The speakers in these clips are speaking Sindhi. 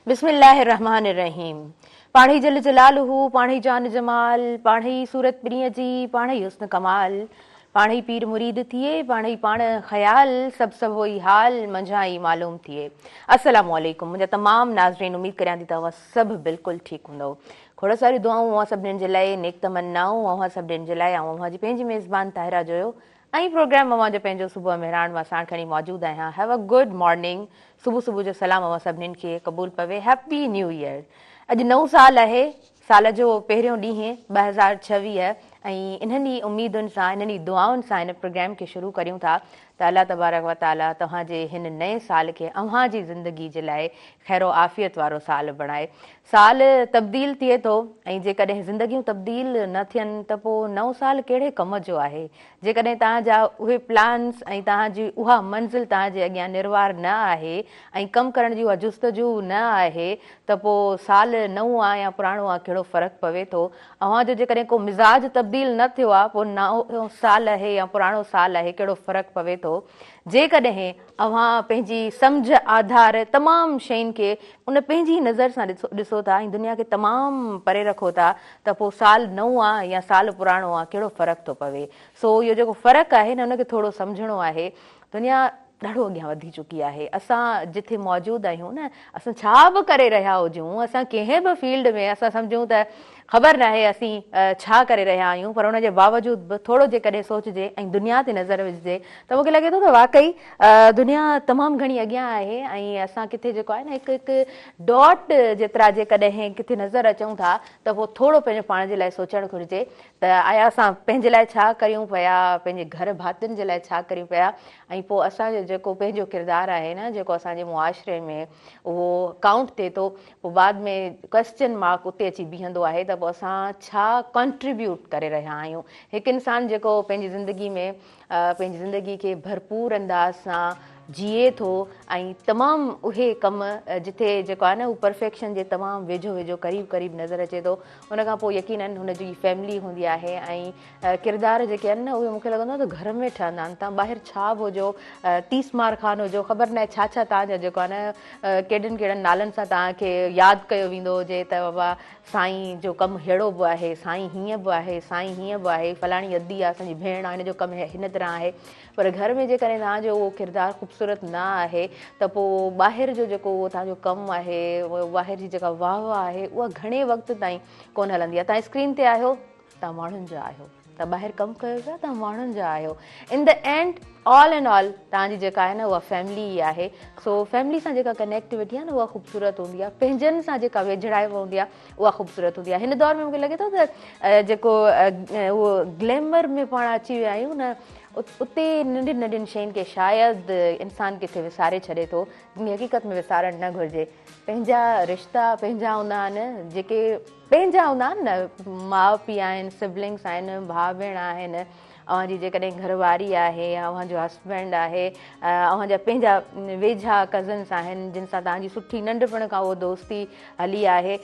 بسم الله الرحمٰن الرحيم پاڻهي جل جلاله پاڻهي جان جمال پاڻهي صورت پرينء جي پاڻهي حسن ڪمال پاڻهي پير مريد ٿئي پاڻهي پاڻ خيال سڀ سڀوئي حال منجهان ئي معلوم ٿئي السلام عليڪم منهنجا تمام ناظرين اميد ڪريان ٿي ته اوهان سڀ بلڪل ٺيڪ هوندؤ کوڙ ساريون دعائون اوهان سڀنين جي لاء نيڪ تمنائون اوهان سڀنين جي لاء آئون اوهان جي پنهنجي ميزبان طاهره جويو ۽ پروگرام اوهان جو پنهنجو صبح مهراڻ مان ساڻ کڻي موجود آهيان have a good morning صبح صبح جو سلام اوهان سڀنين کي قبول پوي هيپي نيو ايئر اڄ نئون سال آهي سال جو پهريون ڏينهن 2026 ۽ انهن ئي اميدن سان انهن ئي دعائن سان هن پروگرام کي شروع ڪريون ٿا ته الله تبارڪ و تعالي توهان جي هن نئين سال کي اوهان جي زندگي جي لاء خير و عافيت وارو سال بڻائي. سال تبديل ٿئي ٿو ۽ جيڪڏهن زندگيون تبديل نه ٿين ته پوء نئون سال ڪهڙي ڪم جو آهي؟ جيڪڏهن توهان جا اهي پلانس ۽ توهان جي اها منزل توهان جي اڳيان نروار نه آهي ۽ ڪم ڪرڻ جي اها جستجو نه آهي ته پوء سال نئون آ يا پراڻو آ ڪهڙو فرق پوي ٿو؟ اوهان جو جيڪڏهن ڪو مزاج تبديل نه ٿيو آ پوء نئون سال آهي يا پراڻو سال آهي ڪهڙو فرق پوي ٿو؟ جيڪڏهن اوهان پنهنجي سمجهه آڌار تمام شين کي ان پنهنجي نظر سان ڏسو ٿا ۽ دنيا کي تمام پري رکو ٿا ته پوء سال نئون آ يا سال پراڻو آ ڪهڙو فرق ٿو پوي. سو اهو جيڪو فرق آهي نه ان کي ٿورو سمجهڻو آهي. دنيا ڏاڍو اڳيان وڌي چڪي آهي. اسان جٿي موجود آهيون نه اسان ڇا به ڪري رهيا هجون اسان ڪنهن به فيلڊ ۾ اسان سمجهون ته خبر ناهي اسين ڇا ڪري رهيا آهيون پر ان جي باوجود به ٿورو جيڪڏهن سوچجي ۽ دنيا تي نظر وجهجي ته مون کي لڳي ٿو ته واقعي دنيا تمام گهڻي اڳيان آهي ۽ اسان ڪٿي جيڪو آهي نه هڪ هڪ ڊاٽ جيترا جيڪڏهن ڪٿي نظر اچون ٿا ته پوء ٿورو پنهنجو پاڻ جي لاء سوچڻ گهرجي ته آيا اسان پنهنجي لاء ڇا ڪريون پيا پنهنجي گهر ڀاتين جي لاء ڇا ڪريون پيا ۽ پوء اسان جو جيڪو پنهنجو ڪردار آهي نه جيڪو اسان جي معاشري ۾ اهو ڪائونٽ ٿئي ٿو پوء بعد ۾ ڪويسچن مارڪ اتي اچي بيهندو آهي ته پوء اسان ڇا ڪنٽريبيوٽ ڪري رهيا آهيون. هڪ انسان جيڪو پنهنجي زندگي ۾ پنهنجي زندگي کي ڀرپور انداز سان جيئي ٿو ۽ تمام اهي ڪم جتي جيڪو آهي نه هو پرفيڪشن جي تمام ويجهو ويجهو قريب قريب نظر اچي ٿو ان کان پوء يقينن هن جي فيملي هوندي آهي ۽ ڪردار جيڪي آهن نه اهي مون کي لڳندو آهي ته گهر ۾ ٺهندا آهن توهان ٻاهر ڇا به هجو تيس مار خان هجو خبر ناهي ڇا ڇا توهان جا جيڪو آهي نه ڪهڙن ڪهڙن نالن سان توهان کي ياد ڪيو ويندو هجي ته بابا سائين جو ڪم ههڙو به آهي، سائين هيئن به آهي، سائين هيئن به آهي، فلاڻي ادي آهي اسان جي ڀيڻ آهي هن جو ڪم هن طرح آهي پر گهر ۾ جيڪڏهن توهان جو اهو ڪردار خوبصورت نه آهي ته پوء ٻاهر جو جيڪو اهو توهان جو ڪم آهي ٻاهر جي جيڪا واهه واهه آهي اها گهڻي وقت تائين ڪونه هلندي آهي توهان اسڪرين تي آهيو توهان ماڻهن جا آهيو توهان ٻاهر ڪم ڪيو پيا توهان ماڻهن جا آهيو in the end all and all توهان جي جيڪا آهي نه اها فيملي ئي آهي سو فيملي سان جيڪا ڪنيڪٽيوٽي آهي نه اها خوبصورت هوندي آهي پنهنجن سان جيڪا ويجهڙائپ هوندي آهي اها خوبصورت هوندي آهي هن دور ۾ مونکي لڳي ٿو ته جيڪو اهو گليمر ۾ پاڻ اچي ويا آهيون نه اتي ننڍين ننڍين شين کي شايد انسان ڪٿي وساري ڇڏي ٿو جن کي حقيقت ۾ وسارڻ نه گهرجي پنهنجا رشتا پنهنجا هوندا آهن جيڪي پنهنجا هوندا آهن نه ماء پيء آهن سبلنگس آهن ڀاء ڀيڻ آهن اوهان جي جيڪڏهن گهر واري آهي يا اوهان جو هسبينڊ آهي اوهان جا پنهنجا ويجها ڪزنس آهن جن سان توهان جي سٺي ننڍپڻ کان اهو دوستي هلي آهي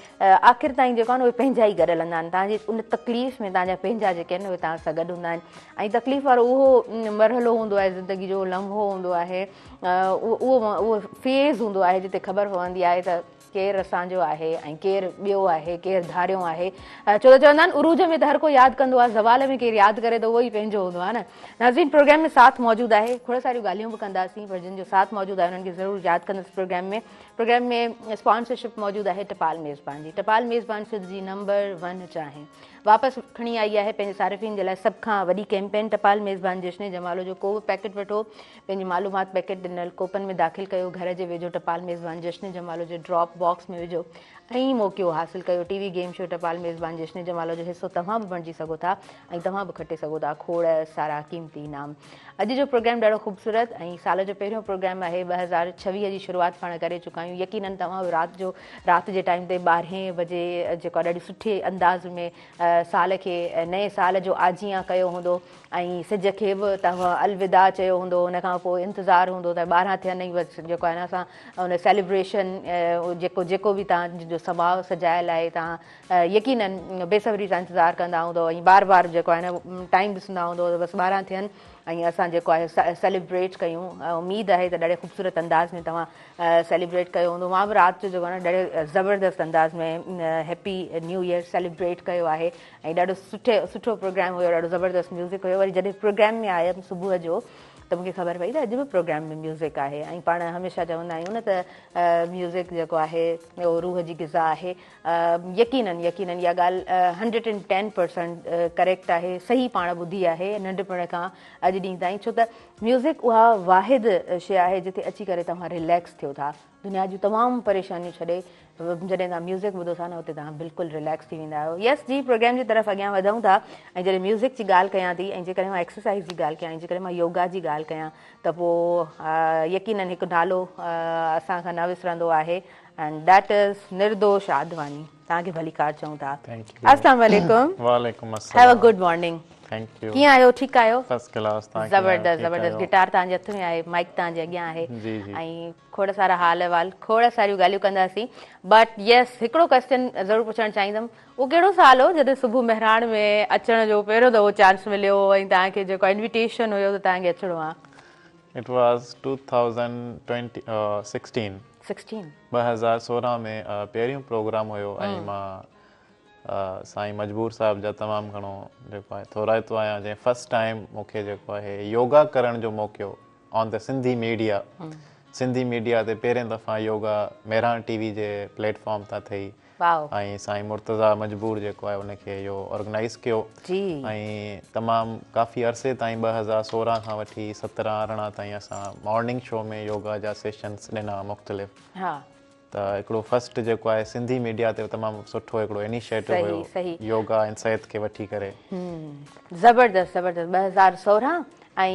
آخر تائين جيڪو آهي نه اهي پنهنجا ئي گڏ هلندا آهن توهان جي ان تڪليف ۾ توهان جا پنهنجا جيڪي آهن اهي توهان سان گڏ هوندا آهن ۽ تڪليف وارو اهو مرحلو هوندو آهي زندگي جو لمحو هوندو آهي اهو اهو فيز هوندو آهي جتي خبر پوندي آهي ته ڪير اسان جو آهي ۽ ڪير ٻيو آهي، ڪير ڌاريون آهي. ڇو ته چوندا آهن عروج ۾ ته هر ڪو ياد ڪندو آهي، زوال ۾ ڪير ياد ڪري ته اهو ئي پنهنجو هوندو آهي نه. ناظرين پروگرام ۾ ساٿ موجود آهي، کوڙ ساريون ڳالهيون به ڪنداسين پر جن جو ساٿ موجود آهي انهن کي ضرور ياد ڪندس پروگرام ۾. پروگرام ۾ اسپانسرشپ موجود آهي ٽپال ميزبان جي. ٽپال ميزبان سنڌ جي نمبر ون چانهه واپس کڻي آئي آهي پنهنجي صارفين جي لاء سڀ کان وڏي ڪيمپين ٽپال ميزبان جشن جمالو جو ڪو به پيڪيٽ وٺو پنهنجي معلومات پيڪيٽ ڏنل ڪوپن ۾ داخل ڪيو، گهر جي ويجهو ٽپال ميزبان جشن جمالو جي ڊراپ باڪس ۾ وجهو ۽ موقعو حاصل ڪيو. ٽي وي گيم شو ٽپال ميزبان جشن جمالو جو حصو توهان به بڻجي سگهو ٿا ۽ توهان به کٽي سگهو ٿا کوڙ سارا قيمتي انعام. اڄ جو پروگرام ڏاڍو خوبصورت ۽ سال جو پهريون پروگرام آهي 2026 جي شروعات پاڻ ڪري چڪا آهيون يقينن توهان به رات جو رات جي ٽائيم تي ٻارهين بجي جيڪو آهي ڏاڍي سٺي انداز ۾ سال کي نئين سال جو آجيان ڪيو هوندو. ۽ سج کي به توهان الوداع چيو هوندو ان کان پوء انتظار هوندو ته 12 ٿين ۽ بس جيڪو آهي نه اسان ان سيليبريشن جيڪو جيڪو به توهان جو سماء سجايل آهي توهان يقينن بي صبري سان انتظار ڪندا هوندو ۽ بار بار جيڪو آهي نه ٽائيم ڏسندا هوندو ته بس 12 ٿين ۽ اسان جيڪو آهي سيليبريٽ ڪيون. اميد آهي ته ڏاڍي خوبصورت انداز ۾ توهان سيليبريٽ ڪيو هوندو. مان به رات جو جيڪو آهي نه ڏاڍي زبردست انداز ۾ هيپي نيو ايئر سيليبريٽ ڪيو آهي ۽ ڏاڍو سٺي سٺو پروگرام هيو، ڏاڍو زبردست ميوزڪ هيو. وري جڏهن پروگرام ۾ آيم صبح جو ته مونکي خبر پئي ته اڄ به پروگرام ۾ ميوزڪ آهي ۽ پاڻ هميشه چوندا آهيون نه ته ميوزڪ جيڪو آهي اهو روح جي غذا آهي. يقينن يقينن اها ڳالهه hundred and ten percent correct آهي، صحيح پاڻ ٻڌي آهي ننڍپڻ کان اڄ ڏينهن تائين، ڇو ته ميوزڪ اها واحد شيء آهي جتي اچي ڪري توهان رليڪس ٿيو ٿا. دنيا جون تمام پريشانيون ڇڏي جڏهن توهان ميوزڪ ٻڌو ٿا نه اتي توهان بلڪل رليڪس ٿي ويندا آهيو. يس جي پروگرام جي طرف اڳيان وڌون ٿا ۽ جڏهن ميوزڪ جي ڳالهه ڪيان ٿي ۽ جيڪڏهن مان ايڪسرسائز جي ڳالهه ڪيان ۽ جيڪڏهن مان يوگا جي ڳالهه ڪيان ته پوء يقينن هڪ نالو اسان کان نه وسرندو آهي and that is Nirdosh Advani. توهان کي ڀليڪار چئون ٿا. السلام عليڪم. وعليڪم السلام. Have a good morning. Thank you. ڪيئن آهيو؟ ٺيڪ آهيو؟ First class. توهان ڪيئن آهيو؟ زبردست زبردست. گٽار توهان جي هٿ ۾ آهي، مائيڪ توهان جي اڳيان آهي جي جي ۽ کوڙ سارا حال احوال، کوڙ ساريون ڳالهيون ڪنداسين. بٽ يس هڪڙو ڪويسچن ضرور پڇڻ چاهيندم، اهو ڪهڙو سال هو جڏهن صبح مهراڻ ۾ اچڻ جو پهريون دفعو چانس مليو هو ۽ توهان کي جيڪو انويٽيشن هيو ته توهان کي اچڻو آهي؟ It was 2016. 16. 2016 ۾ پهريون پروگرام هيو ۽ مان سائين مجبور صاحب جا تمام گهڻو جيڪو آهي ٿورائتو آهيان جنهن فرسٽ ٽائيم مون کي جيڪو آهي يوگا ڪرڻ جو موقعو on the Sindhi media Sindhi media تي پهرين دفعا يوگا مهراڻ ٽي وي جي پليٽ فارم تان ٿي ۽ سائين مرتضيٰ مجبور جيڪو آهي ان کي اهو آرگنائيز ڪيو ۽ تمام ڪافي عرصي تائين 2016 کان وٺي 17 18 تائين اسان مارننگ شو ۾ يوگا جا سيشنس ڏنا مختلف ته هڪڙو فرسٽ جيڪو آهي سنڌي ميڊيا تي تمام سٺو هڪڙو انيشيٽو هيو يوگا ۽ صحت کي وٺي ڪري. زبردست زبردست 2016 ۽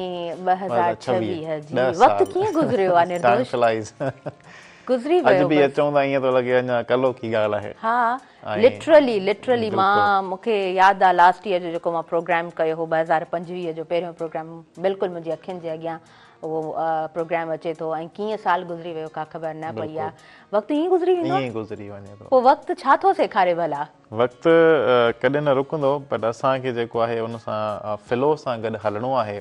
2026 جي وقت ڪيئن گذريو آ نردوش گذري ويو اڄ به اچون ته ائين ٿو لڳي اڃا ڪلهوڪي ڳالهه آهي. ها لٽرلي لٽرلي مان مونکي ياد آ لاسٽ ييئر جو جيڪو مان پروگرام ڪيو هو 2025 جو پهريون پروگرام بلڪل منهنجي اکين جي اڳيان اهو پروگرام اچي ٿو ۽ ڪيئن سال گذري ويو ڪا خبر نه پئي آ. وقت ائين گذري ويندو آ؟ ائين گذري وڃي ٿو. پوء وقت ڇا ٿو سيکاري ڀلا؟ وقت ڪڏهن نه رڪندو پر اسان کي جيڪو آهي ان سان فلو سان گڏ هلڻو آهي.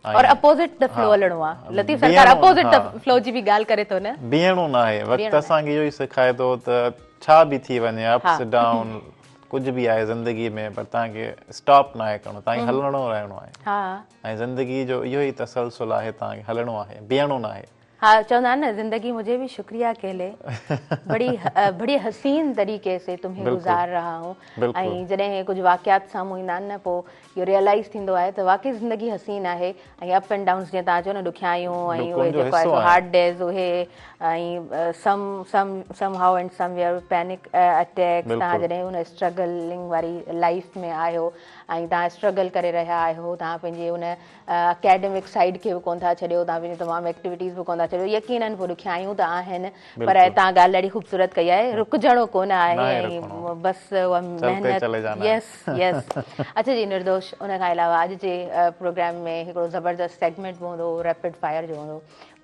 اور اپوزٽ the flu هلڻو آ. لطيف سرڪار اپوزٽ the flu جي به ڳالهه ڪري ٿو نه. بيهڻو نه آهي. وقت اسان کي اهو ئي سيکاري ٿو ته ڇا به ٿي وڃي اپس ڊائون ڪجهه به آهي زندگي ۾ پر توهان کي اسٽاپ ناهي ڪرڻو توهان کي هلڻو رهڻو آهي. ۽ زندگي جو اهو ئي تسلسل آهي توهان کي هلڻو آهي بيهڻو ناهي. ها چوندا آهن نه زندگي مجهي ڀي شڪريه ڪهه لي بڙي بڙي حسين طريقي سي تمهين گذار رها هون ۽ جڏهن ڪجهه واقعات سامهون ايندا آهن نه پوء اهو ريئلائز ٿيندو آهي ته واقعي زندگي حسين آهي ۽ اپ اينڊ ڊائونس جيئن توهان چئو نه ڏکيائيون ۽ اهي جيڪو آهي هارڊ ڊيز اهي ۽ some somehow and somewhere panic attacks توهان جڏهن ان اسٽرگلنگ واري لائف ۾ آهيو ۽ توهان اسٽرگل ڪري رهيا آهيو توهان پنهنجي ان اڪيڊمڪ سائيڊ کي به ڪونه ٿا ڇڏيو توهان پنهنجون تمام ايڪٽيوٽيز به ڪونه ٿا ڇڏيو يقينن پوء ڏکيائيون ته آهن پر توهان ڳالهه ڏاڍي خوبصورت ڪئي آهي رڪجڻو ڪونه آهي ۽ بس اها محنت يس يس اڇا جي نردوش ان کان علاوه اڄ جي پروگرام ۾ هڪڙو زبردست سيگمينٽ به هوندو ريپڊ فائر جو هوندو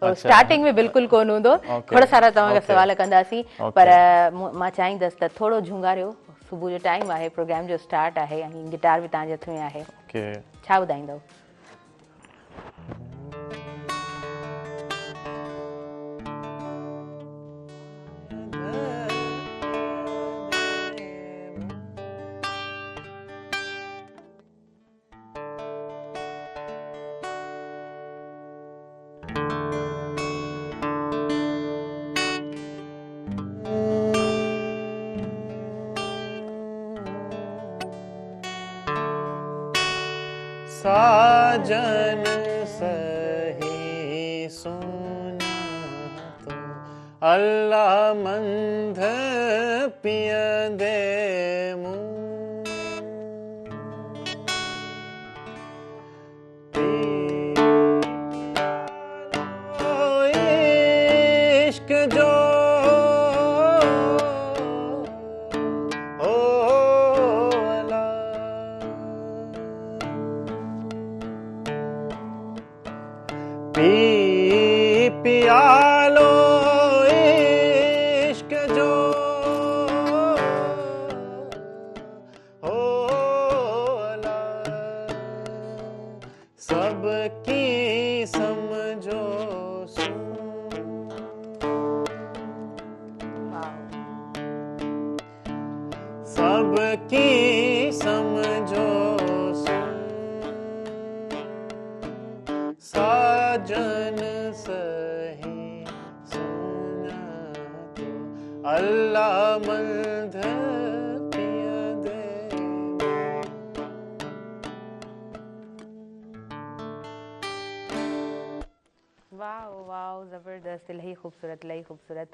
اسٽارٽنگ ۾ بلڪل ڪونه هوندو کوڙ سارا توهان کان سوال ڪنداسين پر مان چاهيندس ته ٿورو جهونگاريو صبح جو ٽائيم آهي پروگرام جو اسٽارٽ آهي ۽ گٽار به توهان جي هٿ ۾ آهي ڇا ٻڌائيندو؟ ساجن صحيح سڃاتو الله منڌ پيئندي مون عشق جو پي پيالو عشق جو هو الا سڀ اب ڪي سمجهو ساجن صحيح سڃاتو الله منڌ پيئندي. واو واو زبردست الاهي خوبصورت الاهي خوبصورت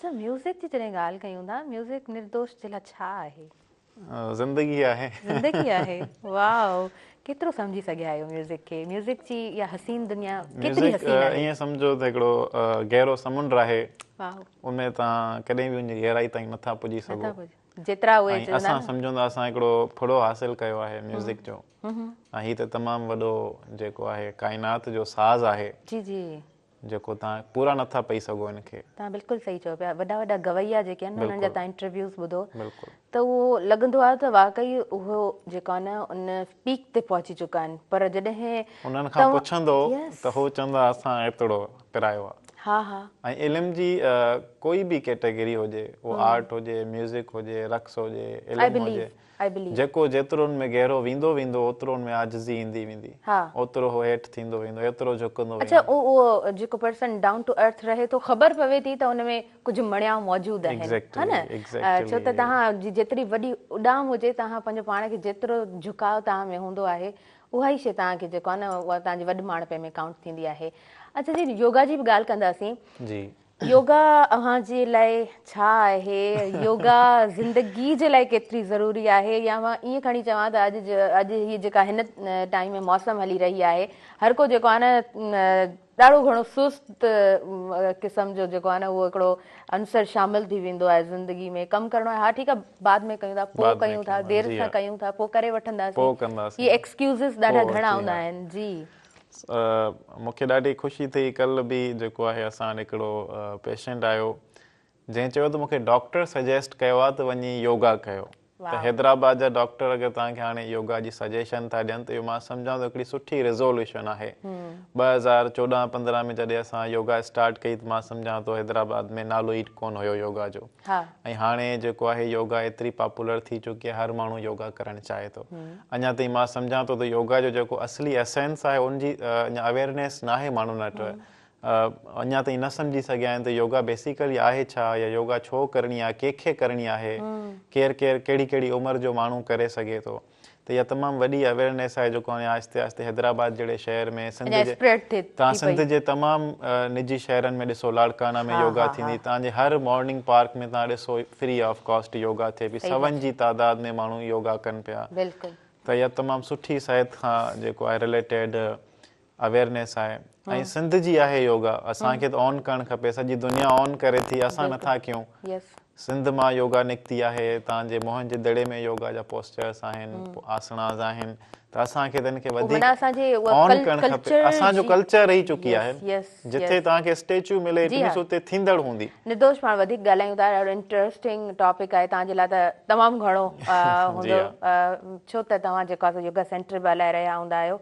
اڇا ميوزڪ جي جڏهن ڳالهه ڪيون ٿا ميوزڪ نردوش جي لاء ڇا آهي؟ زندگي آهي. زندگي آهي واو ڪيترو سمجهي سگهيا آهيو ميوزڪ کي ميوزڪ جي اها حسين دنيا ڪيتري حسين آهي. ميوزڪ ائين سمجهو ته هڪڙو گهرو سمنڊ آهي واو ان ۾ توهان ڪڏهن به ان جي گهرائي تائين نٿا پڄي سگهو. جيترا اهي چوندا آهن. اسان سمجهون ٿا اسان هڪڙو ڦڙو حاصل ڪيو آهي ميوزڪ جو ۽ هي ته تمام وڏو جيڪو آهي ڪائنات جو ساز آهي. جي جي. جيڪو توهان پورا نٿا پئي سگهو ان کي. توهان بلڪل صحيح چئو پيا وڏا وڏا گويا جيڪي آهن انهن جا توهان انٽرويوز ٻڌو بلڪل ته اهو لڳندو آهي ته واقعي اهو جيڪو آهي نه ان پيڪ تي پهچي چڪا آهن پر جڏهن انهن کان پڇندو ته هو چوندا اسان ايترو پرايو آهي. ها ها. ۽ علم جي ڪوئي به ڪيٽيگري هجي اهو آرٽ هجي ميوزڪ هجي رقص هجي علم هجي جيڪو جيترو ان ۾ گهرو ويندو ويندو اوترو ان ۾ عاجزي ايندي ويندي اوترو هو هيٺ ٿيندو ويندو ايترو جهڪندو ويندو. اڇا اهو جيڪو پرسن ڊائون ٽو ارٿ رهي ٿو خبر پوي ٿي ته ان ۾ ڪجهه مڻيا موجود آهن ها نه ڇو ته توهان جي جيتري وڏي اڏام هجي توهان پنهنجو پاڻ کي جيترو جهڪاء توهان ۾ هوندو آهي اها ئي شي توهان کي جيڪو آهي نه اها توهان جي وڏ ماڻهپي ۾ ڪائونٽ ٿيندي آهي. اڇا جي يوگا جي به ڳالهه ڪنداسين. جي. يوگا اوهان جي لاء ڇا آهي؟ يوگا زندگي جي لاء ڪيتري ضروري آهي يا مان ائين کڻي چوان ته اڄ اڄ هي جيڪا هن ٽائيم ۾ موسم هلي رهي آهي هر ڪو جيڪو آهي نه ڏاڍو گهڻو سست قسم جو جيڪو آهي نه اهو هڪڙو عنصر شامل ٿي ويندو آهي زندگي ۾ ڪم ڪرڻو آهي ها ٺيڪ آهي بعد ۾ ڪيون ٿا پوء ڪيون ٿا دير سان ڪيون ٿا پوء ڪري وٺنداسين هي ايڪسڪيوزز ڏاڍا گهڻا هوندا آهن جي. مون کي ڏاڍي خوشي ٿي ڪلهه به جيڪو آهي اسان وٽ هڪڙو پيشنٽ آيو جنهن چيو ته مون کي ڊاڪٽر سجيسٽ ڪيو آهي ته وڃي يوگا ڪيو ته حيدرآباد جا ڊاڪٽر اگر توهان کي هاڻي يوگا جي سجيشن ٿا ڏين ته اهو مان سمجهان ٿو هڪڙي سٺي ريزوليوشن آهي. 2014 15 ۾ جڏهن اسان يوگا اسٽارٽ ڪئي ته مان سمجهان ٿو حيدرآباد ۾ نالو ئي ڪونه هيو يوگا جو ۽ هاڻي جيڪو آهي يوگا ايتري پاپولر ٿي چڪي آهي هر ماڻهو يوگا ڪرڻ چاهي ٿو. اڃا تائين مان سمجهان ٿو ته يوگا جو جيڪو اصلي ايسينس آهي ان جي اڃا اويئرنيس ناهي ماڻهن وٽ. اڃا تائين نه سمجهي سگهيا آهن ته يوگا بيسيڪلي آهي ڇا يا يوگا ڇو ڪرڻي آهي ڪنهن کي ڪرڻي آهي ڪير ڪير ڪهڙي ڪهڙي عمر جو ماڻهو ڪري سگهي ٿو ته اها تمام وڏي اويئرنيس آهي جيڪو هاڻي آهستي آهستي حيدرآباد جهڙي شهر ۾ سنڌ جي توهان سنڌ جي تمام نجي شهرن ۾ ڏسو لاڙڪانا ۾ يوگا ٿيندي توهان جي هر مارننگ پارڪ ۾ توهان ڏسو فري آف ڪاسٽ يوگا ٿئي پئي سون جي تعداد ۾ ماڻهو يوگا ڪن پيا ته اها تمام سٺي صحت کان جيڪو آهي رليٽيڊ اويئرنيس آهي ۽ سنڌ جي آهي يوگا اسان کي ته آن ڪرڻ کپي سڄي دنيا آن ڪري ٿي اسان نٿا ڪيون سنڌ مان يوگا نڪتي آهي توهان جي موهن جي دڙي ۾ يوگا جا پوسچرس آهن آسڻاز آهن ته اسان کي ته ان کي وڌيڪ آن ڪرڻ کپي اسان جو ڪلچر رهي چڪي آهي جتي توهان کي اسٽيچو ملي it means اتي ٿيندڙ هوندي. نردوش پاڻ وڌيڪ ڳالهايون ٿا ڏاڍو انٽرسٽنگ ٽاپڪ آهي توهان جي لاء ته تمام گهڻو هوندو ڇو ته توهان جيڪو آهي سو يوگا سينٽر به هلائي رهيا هوندا آهيو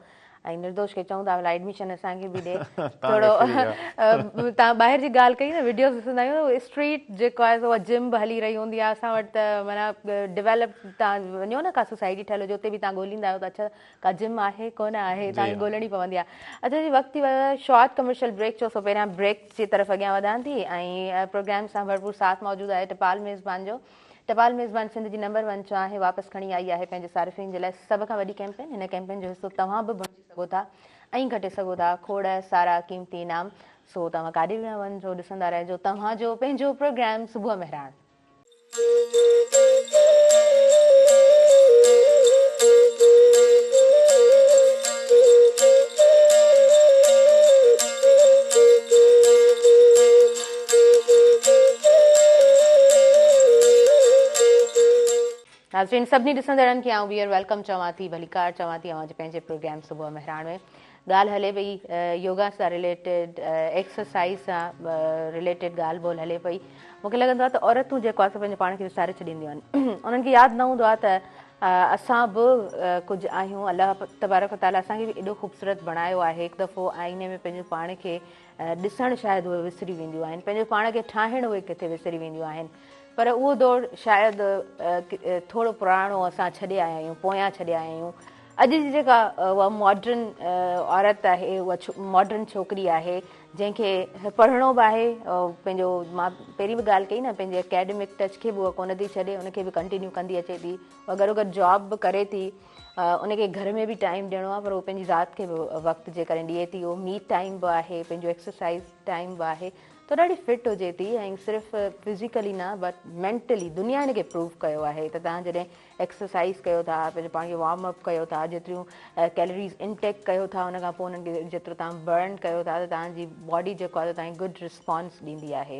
۽ نردوش کي چئون ٿا ڀلا ايڊميشن اسان کي به ڏي ٿورو توهان ٻاهر جي ڳالهه ڪئي نه وڊيوز ڏسندا آهيون اسٽريٽ جيڪو آهي سو جم به هلي رهي هوندي آهي اسان وٽ ته معنيٰ ڊيولپ توهان وڃو نه ڪا سوسائٽي ٺهيل هجي اتي به توهان ڳوليندا آهيو ته اڇا ڪا جم آهي ڪونه آهي توهان کي ڳولڻي پوندي آهي اڇا جي وقت ٿي ويو آهي شارٽ ڪمرشل بريڪ جو سو پهريان بريڪ جي طرف اڳيان وڌان ٿي ۽ پروگرام سان ڀرپور ساٿ موجود آهي ٽپال ميزبان جو ٽپال ميزبان سنڌ جي نمبر ون چانهه واپس کڻي آئي آهي پنهنجي صارفين جي لاء سڀ کان وڏي ڪيمپين هن ڪيمپين جو حصو توهان به بڻجي سگهو ٿا ۽ کٽي سگهو ٿا کوڙ سارا قيمتي انعام سو توهان ڪاڏي به نه وڃجو ڏسندا رهجو توهان جو پنهنجو پروگرام صبح مهراڻ. ناظرين سڀني ڏسندڙن کي آئون ٻيهر welcome چوان ٿي ڀليڪار چوان ٿي اوهان جي پنهنجي پروگرام صبح مهراڻ ۾ ڳالهه هلي پئي يوگا سان رليٽيڊ ايڪسرسائز سان رليٽيڊ ڳالهه ٻولهه هلي پئي مونکي لڳندو آهي ته عورتون جيڪو آهي سو پنهنجو پاڻ کي وساري ڇڏينديون آهن انهن کي ياد نه هوندو آهي ته اسان به ڪجهه آهيون الله تبارڪ وتعالي اسان کي به ايڏو خوبصورت بڻايو آهي هڪ دفعو آئيني ۾ پنهنجو پاڻ کي ڏسڻ شايد اهي وسري وينديون آهن پنهنجو پاڻ کي ٺاهڻ اهي ڪٿي وسري وينديون آهن پر اهو دور شايد ٿورو پراڻو اسان ڇڏي آيا آهيون پويان ڇڏي آيا آهيون اڄ جي جيڪا اها ماڊرن عورت آهي اها ماڊرن ڇوڪري آهي جنهن کي پڙهڻو به آهي پنهنجو مان پهرين به ڳالهه ڪئي نه پنهنجي اڪيڊمڪ ٽچ کي به اها ڪونه ٿي ڇڏي ان کي به ڪنٽينيو ڪندي اچي ٿي اها گڏوگڏ جاب به ڪري ٿي ان کي گهر ۾ به ٽائيم ڏيڻو آهي پر اها پنهنجي ذات کي به وقت جيڪڏهن ڏئي ٿي اهو مي ٽائيم به آهي پنهنجو ايڪسرسائز ٽائيم به آهي ته ڏاڍي فٽ هجي ٿي ۽ صرف فزيڪلي نه بٽ مينٽلي دنيا هن کي پروف ڪيو آهي ته توهان جڏهن ايڪسرسائيز ڪيو ٿا پنهنجو پاڻ کي وارم اپ ڪيو ٿا جيتريون ڪيلريز انٽيڪ ڪيو ٿا ان کان پوء انهن کي جيترو توهان برن ڪيو ٿا ته توهان جي باڊي جيڪو آهي توهان کي گڊ رسپانس ڏيندي آهي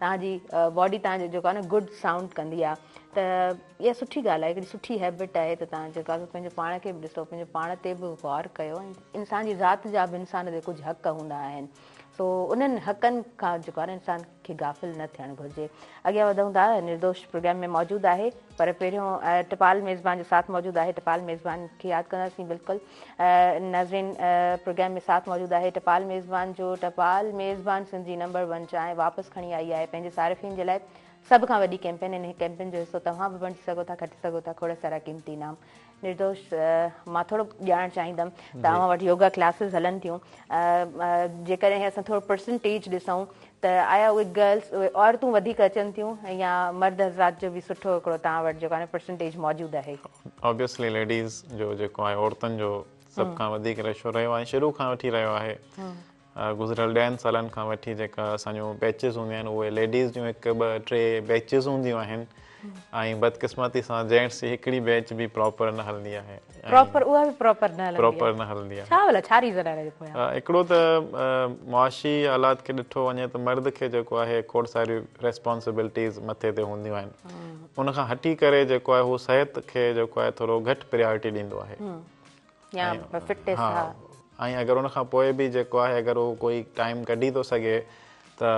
توهان جي باڊي توهان جو جيڪو آهي نه گڊ سائونڊ ڪندي آهي ته اها سٺي ڳالهه آهي هڪڙي سٺي هيبٽ آهي ته توهان جيڪو آهي پنهنجو پاڻ کي به ڏسو پنهنجو پاڻ تي به غور ڪيو ۽ انسان جي ذات جا به انسان تي ڪجهه حق هوندا آهن سو انهن حقن کان جيڪو آهي نه انسان کي غافل نه ٿيڻ گهرجي. اڳيان وڌون ٿا نردوش پروگرام ۾ موجود آهي پر پهريون ٽپال ميزبان جو ساٿ موجود آهي ٽپال ميزبان کي ياد ڪنداسين بلڪل ناظرين پروگرام ۾ ساٿ موجود آهي ٽپال ميزبان جو ٽپال ميزبان سنڌ جي نمبر ون چانهه واپس کڻي آئي آهي پنهنجي صارفين جي لاء سڀ کان وڏي ڪيمپين ان ڪيمپين جو حصو توهان به بڻجي سگهو ٿا کٽي سگهو ٿا کوڙ سارا قيمتي انعام نردوش مان ٿورو ڄاڻڻ چاهيندم ته اوهان وٽ يوگا ڪلاسز هلن ٿيون جيڪڏهن اسان ٿورو پرسنٽيج ڏسون ته آيا اهي گرلس اهي عورتون وڌيڪ اچن ٿيون يا مرد حضرات جو به سٺو هڪڙو توهان وٽ جيڪو آهي پرسنٽيج موجود آهي. آبويسلي ليڊيز جو جيڪو آهي عورتن جو سڀ کان وڌيڪ ريشو رهيو آهي شروع کان وٺي رهيو آهي گذريل ڏهن سالن کان وٺي جيڪا اسان جون بيچز هونديون آهن اهي ليڊيز جون هڪ ٻه ٽي بيچز هونديون آهن ۽ بدقسمتي سان جينٽس جي هڪڙي بيچ به پراپر نه هلندي آهي پراپر اها به پراپر نه هلندي پراپر نه هلندي آهي ڇا ڀلا ڇا ريزن آهي ان جي پويان؟ هڪڙو ته معاشي حالات کي ڏٺو وڃي ته مرد کي جيڪو آهي کوڙ ساريون ريسپانسبلٽيز مٿي تي هونديون آهن ان کان هٽي ڪري جيڪو آهي هو صحت کي جيڪو آهي ٿورو گهٽ پريارٽي ڏيندو آهي يا فٽنيس ها. ۽ اگر ان کان پوء به جيڪو آهي اگر هو ڪوئي ٽائيم ڪڍي ٿو سگهي ته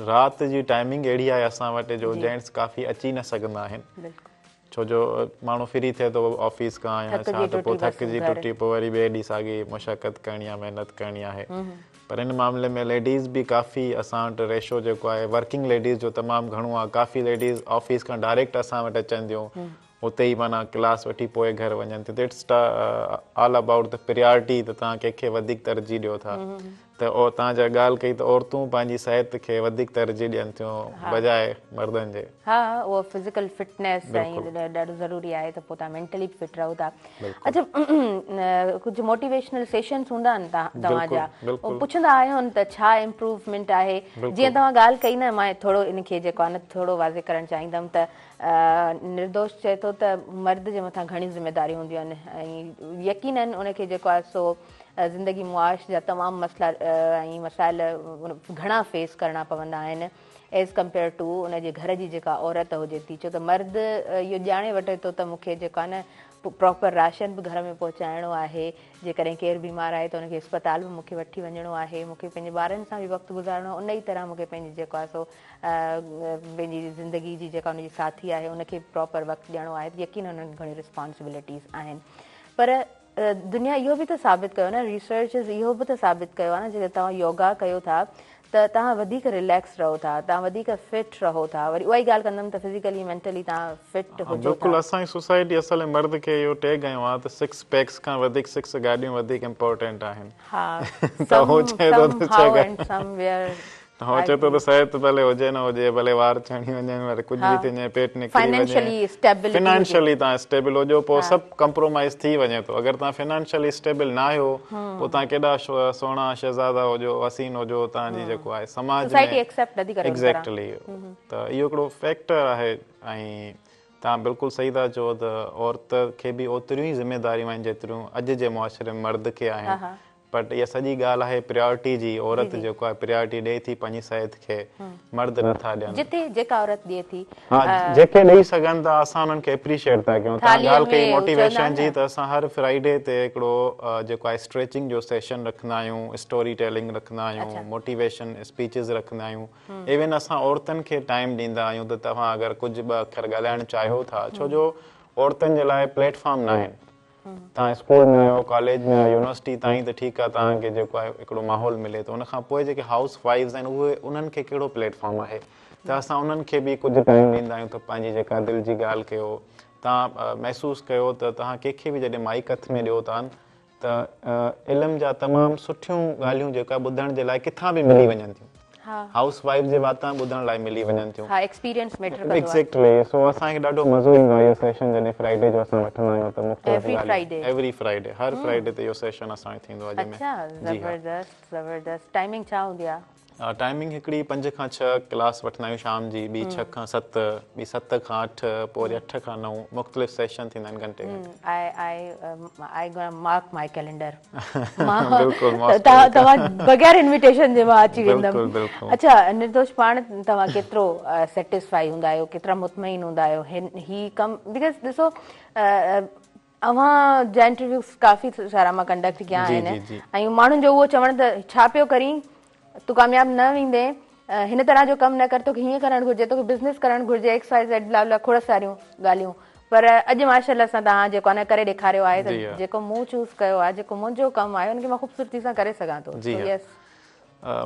رات جي ٽائمنگ اهڙي آهي اسان وٽ جو جينٽس ڪافي اچي نه سگهندا آهن ڇو جو ماڻهو فري ٿئي ٿو آفيس کان يا ڇا ته پوء ٿڪجي ٽٽي پوء وري ٻئي ڏينهن ساڳي مشقت ڪرڻي آهي محنت ڪرڻي آهي پر ان معاملي ۾ ليڊيز به ڪافي اسان وٽ ريشو جيڪو آهي ورڪنگ ليڊيز جو تمام گهڻو آهي ڪافي ليڊيز آفيس کان ڊائريڪٽ اسان وٽ اچن ٿيون اتي ئي معنيٰ ڪلاس وٺي پوء گهر وڃن ٿيون ته it's all about the priority ته توهان ڪنهن کي وڌيڪ ترجيح ڏيو ٿا ته توهان جا ڳالهه ڪئي ته عورتون پنهنجي صحت کي وڌيڪ ترجيح ڏين ٿيون بجاء مردن جي. ها اهو فزيڪل فٽنيس ۽ ڏاڍو ضروري آهي ته پوء توهان مينٽلي به فٽ رهو ٿا. اڇا ڪجهه موٽيويشنل سيشنز هوندا آهن توهان جا پڇندا آهيو ته ڇا امپروومينٽ آهي جيئن توهان ڳالهه ڪئي نه مان ٿورو ان کي جيڪو آهي نه ٿورو واضح ڪرڻ چاهيندم ته نردوش چئي ٿو ته مرد جي مٿان گهڻيون ذميداريون هونديون آهن ۽ يقينن ان کي جيڪو آهي سو زندگي معاش جا تمام مسئلا ۽ مسائل گهڻا فيس ڪرڻا پوندا آهن ايز ڪمپيئر ٽو ان جي گهر جي جيڪا عورت هجي ٿي ڇو ته مرد اهو ڄاڻي وٺي ٿو ته مون کي جيڪو آهي نه پراپر راشن به گهر ۾ پهچائڻو آهي جيڪڏهن ڪير بيمار آهي ته ان کي اسپتال به مون کي وٺي وڃڻو آهي مون کي پنهنجي ٻارن سان به وقت گذارڻو آهي ان ئي طرح مون کي پنهنجي جيڪو آهي سو پنهنجي زندگي جي جيڪا ان جي ساٿي آهي ان کي به پراپر وقت ڏيڻو آهي ته يقينن انهن کي گهڻيون رسپانسبلٽيز آهن پر دنيا اهو به ته ثابت ڪيو نه ريسرچز اهو به ته ثابت ڪيو آهي نه جيڪڏهن توهان يوگا ڪيو ٿا ته توهان وڌيڪ رليڪس رهو ٿا توهان وڌيڪ فٽ رهو ٿا وري اها ئي ڳالهه ڪندم ته فزيڪلي مينٽلي توهان فٽ هجو ٿا. بلڪل اسان جي سوسائٽي اصل ۾ مرد کي اهو ٽيگ هنيو آهي ته سڪس پيڪس کان وڌيڪ سڪس گاڏيون وڌيڪ امپورٽنٽ آهن ها ته هو چئي ٿو سم ته هائو اينڊ سم ويئر ته هو چئي ٿو ته صحت ڀلي هجي نه هجي، ڀلي وار ڇڻي وڃن، ڀلي ڪجهه به ٿي وڃي، پيٽ نڪري وڃي، فنانشلي توهان اسٽيبل هجو پوء سڀ ڪمپرومائيز ٿي وڃي ٿو، اگر توهان فنانشلي اسٽيبل نه آهيو پوء توهان ڪيڏا سهڻا شهزادا هجو، حسين هجو، توهان جي جيڪو آهي سماج ۾ ايگزيڪٽلي ته اهو هڪڙو فيڪٽر آهي ۽ توهان بلڪل صحيح ٿا چئو ته عورت کي به اوتريون ئي ذميداريون آهن جيتريون اڄ جي معاشري ۾ مرد کي آهن بٽ اها سڄي ڳالهه آهي پريارٽي جي، عورت جيڪو آهي پريارٽي ڏئي ٿي پنهنجي صحت کي، مرد نه ٿا ڏين. جتي جيڪا عورت ڏئي ٿي. ها جيڪي ڏئي سگهن ٿا اسان انهن کي اپريشيئيٽ ٿا ڪيون. توهان ڳالهه ڪئي موٽيويشن جي ته اسان هر فرائيڊي تي هڪڙو جيڪو آهي اسٽريچنگ جو سيشن رکندا آهيون، اسٽوري ٽيلنگ رکندا آهيون، موٽيويشن اسپيچز رکندا آهيون، ايون اسان عورتن کي ٽائيم ڏيندا آهيون ته توهان اگر ڪجهه ٻه اکر ڳالهائڻ چاهيو ٿا ڇو جو عورتن جي لاء پليٽ فارم ناهن. توهان اسڪول ۾ آهيو، ڪاليج ۾ آهيو، يونيورسٽي تائين ته ٺيڪ آهي توهان کي جيڪو آهي هڪڙو ماحول ملي ٿو ان کان پوء جيڪي هائوس وائيفز آهن اهي انهن کي ڪهڙو پليٽ فارم آهي ته اسان انهن کي به ڪجهه ٽائيم ڏيندا آهيون ته پنهنجي جيڪا دل جي ڳالهه ڪيو توهان محسوس ڪيو ته توهان ڪنهن کي به جڏهن مائيڪ هٿ ۾ ڏيو ٿا ته علم جا تمام سٺيون ڳالهيون جيڪا ٻڌڻ جي لاء ڪٿان به ملي وڃن ٿيون. هائوس وائيف جي واتان ٻڌڻ لاء ملي وڃن ٿيون. ها ايڪسپيرينس ميٽر ڪندو آهي. ايگزيڪٽلي سو اسان کي ڏاڍو مزو ايندو آهي اهو سيشن جڏهن فرائيڊي جو اسان وٺندا آهيون ته مختلف ڳالهيون ايوري فرائيڊي هر فرائيڊي تي اهو سيشن اسان جو ٿيندو آهي جنهن ۾ اڇا زبردست زبردست ٽائمنگ ڇا هوندي آهي؟ ٽائمنگ هڪڙي 5 کان 6 ڪلاس وٺندا آهيون شام جي، ٻي 6 کان 7، ٻي 7 کان 8، پوء وري 8 کان 9 مختلف سيشن ٿيندا آهن گهنٽي گهنٽي. I I I gonna mark my calendar مان توهان بغير انويٽيشن جي مان اچي ويندم. اڇا نردوش پاڻ توهان ڪيترو سيٽسفائي هوندا آهيو ڪيترا مطمئن هوندا آهيو هي ڪم because ڏسو اوهان جا انٽرويوز ڪافي سارا مان ڪنڊڪٽ ڪيا آهن ۽ ماڻهن جو اهو چوڻ ته ڇا پيو ڪرين تون ڪامياب نه ويندين هن طرح جو ڪم نه ڪر توکي هيئن ڪرڻ گهرجي توکي بزنس ڪرڻ گهرجي ايڪس وائي زيڊ بلا بلا کوڙ ساريون ڳالهيون پر اڄ ماشاء الله سان توهان جيڪو آهي نه ڪري ڏيکاريو آهي ته جيڪو مون چوز ڪيو آهي جيڪو منهنجو ڪم آهي ان کي مان خوبصورتي سان ڪري سگهان ٿو سو يس.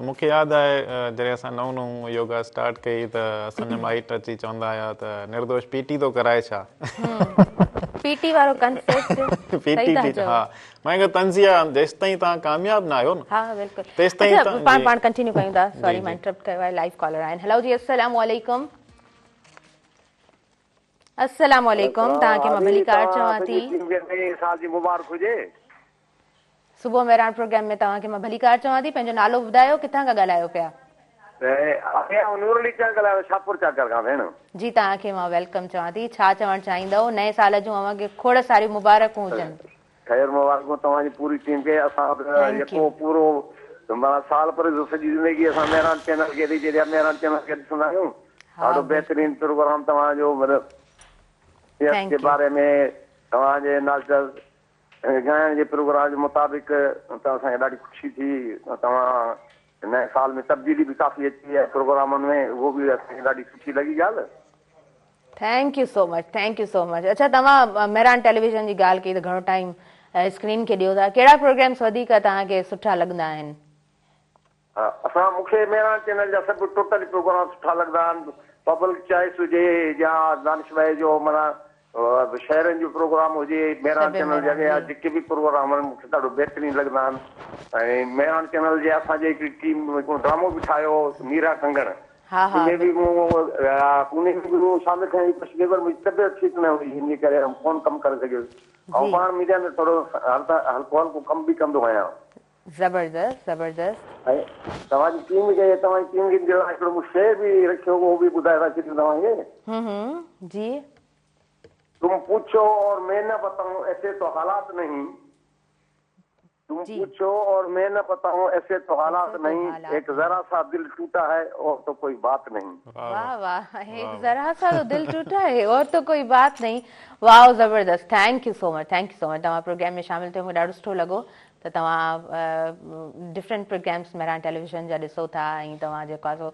مون کي ياد آهي جڏهن اسان نئون نئون يوگا اسٽارٽ ڪئي ته اسان جا مائٽ اچي چوندا هيا ته نردوش پي ٽي ٿو ڪرائي ڇا؟ پي ٽي وارو ڪنسيپٽ پي ٽي ٽي ها مان هڪ طنزيه جيستائين توهان ڪامياب نه آهيو نه ها بلڪل تيستائين اڇا پاڻ پاڻ ڪنٽينيو ڪيون ٿا سوري مان انٽرپٽ ڪيو آهي لائيو ڪالر آهن هيلو جي السلام عليڪم السلام عليڪم توهان کي مان ڀليڪار چوان ٿي نئين سال جي مبارڪ هجي. صبح مهراڻ پروگرام ۾ توهان کي مان ڀليڪار چوان ٿي پنهنجو نالو ٻڌايو ڪٿان کان ڳالهايو پيا. آئون نور علي چانگ ڳالهايان ٿو شاهپور چاڪر کان ڀيڻ. جي توهان کي مان welcome چوان ٿي ڇا چوڻ چاهيندؤ نئين سال جون اوهان کي کوڙ ساريون مبارڪون هجن. خير مبارڪون توهان جي پوري ٽيم کي اسان به يڪو پورو معنيٰ سال پر سڄي زندگي اسان مهراڻ چينل کي ڏئي ڇڏيا مهراڻ چينل کي ڏسندا آهيون ڏاڍو بهترين پروگرام توهان جو مطلب صحت جي باري ۾ توهان جي ناچ ڳائڻ جي پروگرام جي مطابق ته اسان کي ڏاڍي خوشي ٿي ته توهان نئين سال ۾ تبديلي به ڪافي اچي وئي آهي پروگرامن ۾ اهو به اسان کي ڏاڍي سٺي لڳي ڳالهه. Thank you so much thank you so much اڇا توهان مهراڻ ٽيليويزن جي ڳالهه ڪئي ته گهڻو ٽائيم اسڪرين کي ڏيو ٿا ڪهڙا پروگرامس وڌيڪ توهان کي سٺا لڳندا آهن. اسان مون کي مهراڻ چينل جا سڀ ٽوٽلي پروگرام سٺا لڳندا آهن پبلڪ چوائس هجي يا دانش ڀائي جو معنيٰ شعرن جو پروگرام هجي مهراڻ چينل جا يا جيڪي به پروگرام آهن مون کي ڏاڍو بهترين لڳندا آهن ۽ مهراڻ چينل جي اسان جي هڪڙي ٽيم هڪڙو ڊرامو به ٺاهيو هو نيرا ڪنگڻ ان ۾ به مون ان ۾ به مون شامل ٿيڻ جي ڪوشش ڪئي پر منهنجي طبيعت ٺيڪ نه هئي ان جي ڪري آئون ڪونه ڪم ڪري سگهيس آئون پاڻ ميڊيا ۾ ٿورو هلڪو هلڪو ڪم به ڪندو آهيان. زبردست زبردست. ۽ توهان جي ٽيم کي توهان جي ٽيم کي جي لاء هڪڙو مون شعر به رکيو هو اهو به ٻڌائي ٿا ڇڏيون توهان کي. هم هم جي. تم پوڇو اور مين نه بتائون ايسي تو حالات نهين تم پوڇو اور مين نه بتائون ايسي تو حالات نهين ايڪ ذرا سا دل ٽوٽا هي اور تو ڪوئي بات نهين. واه واه ايڪ ذرا سا تو دل ٽوٽا هي اور تو ڪوئي بات نهين واو زبردست thank you so much thank you so much توهان پروگرام ۾ شامل ٿيو مونکي ڏاڍو سٺو لڳو ته توهان ڊفرنٽ پروگرامس مهراڻ ٽيليويزن جا ڏسو ٿا ۽ توهان جيڪو آهي سو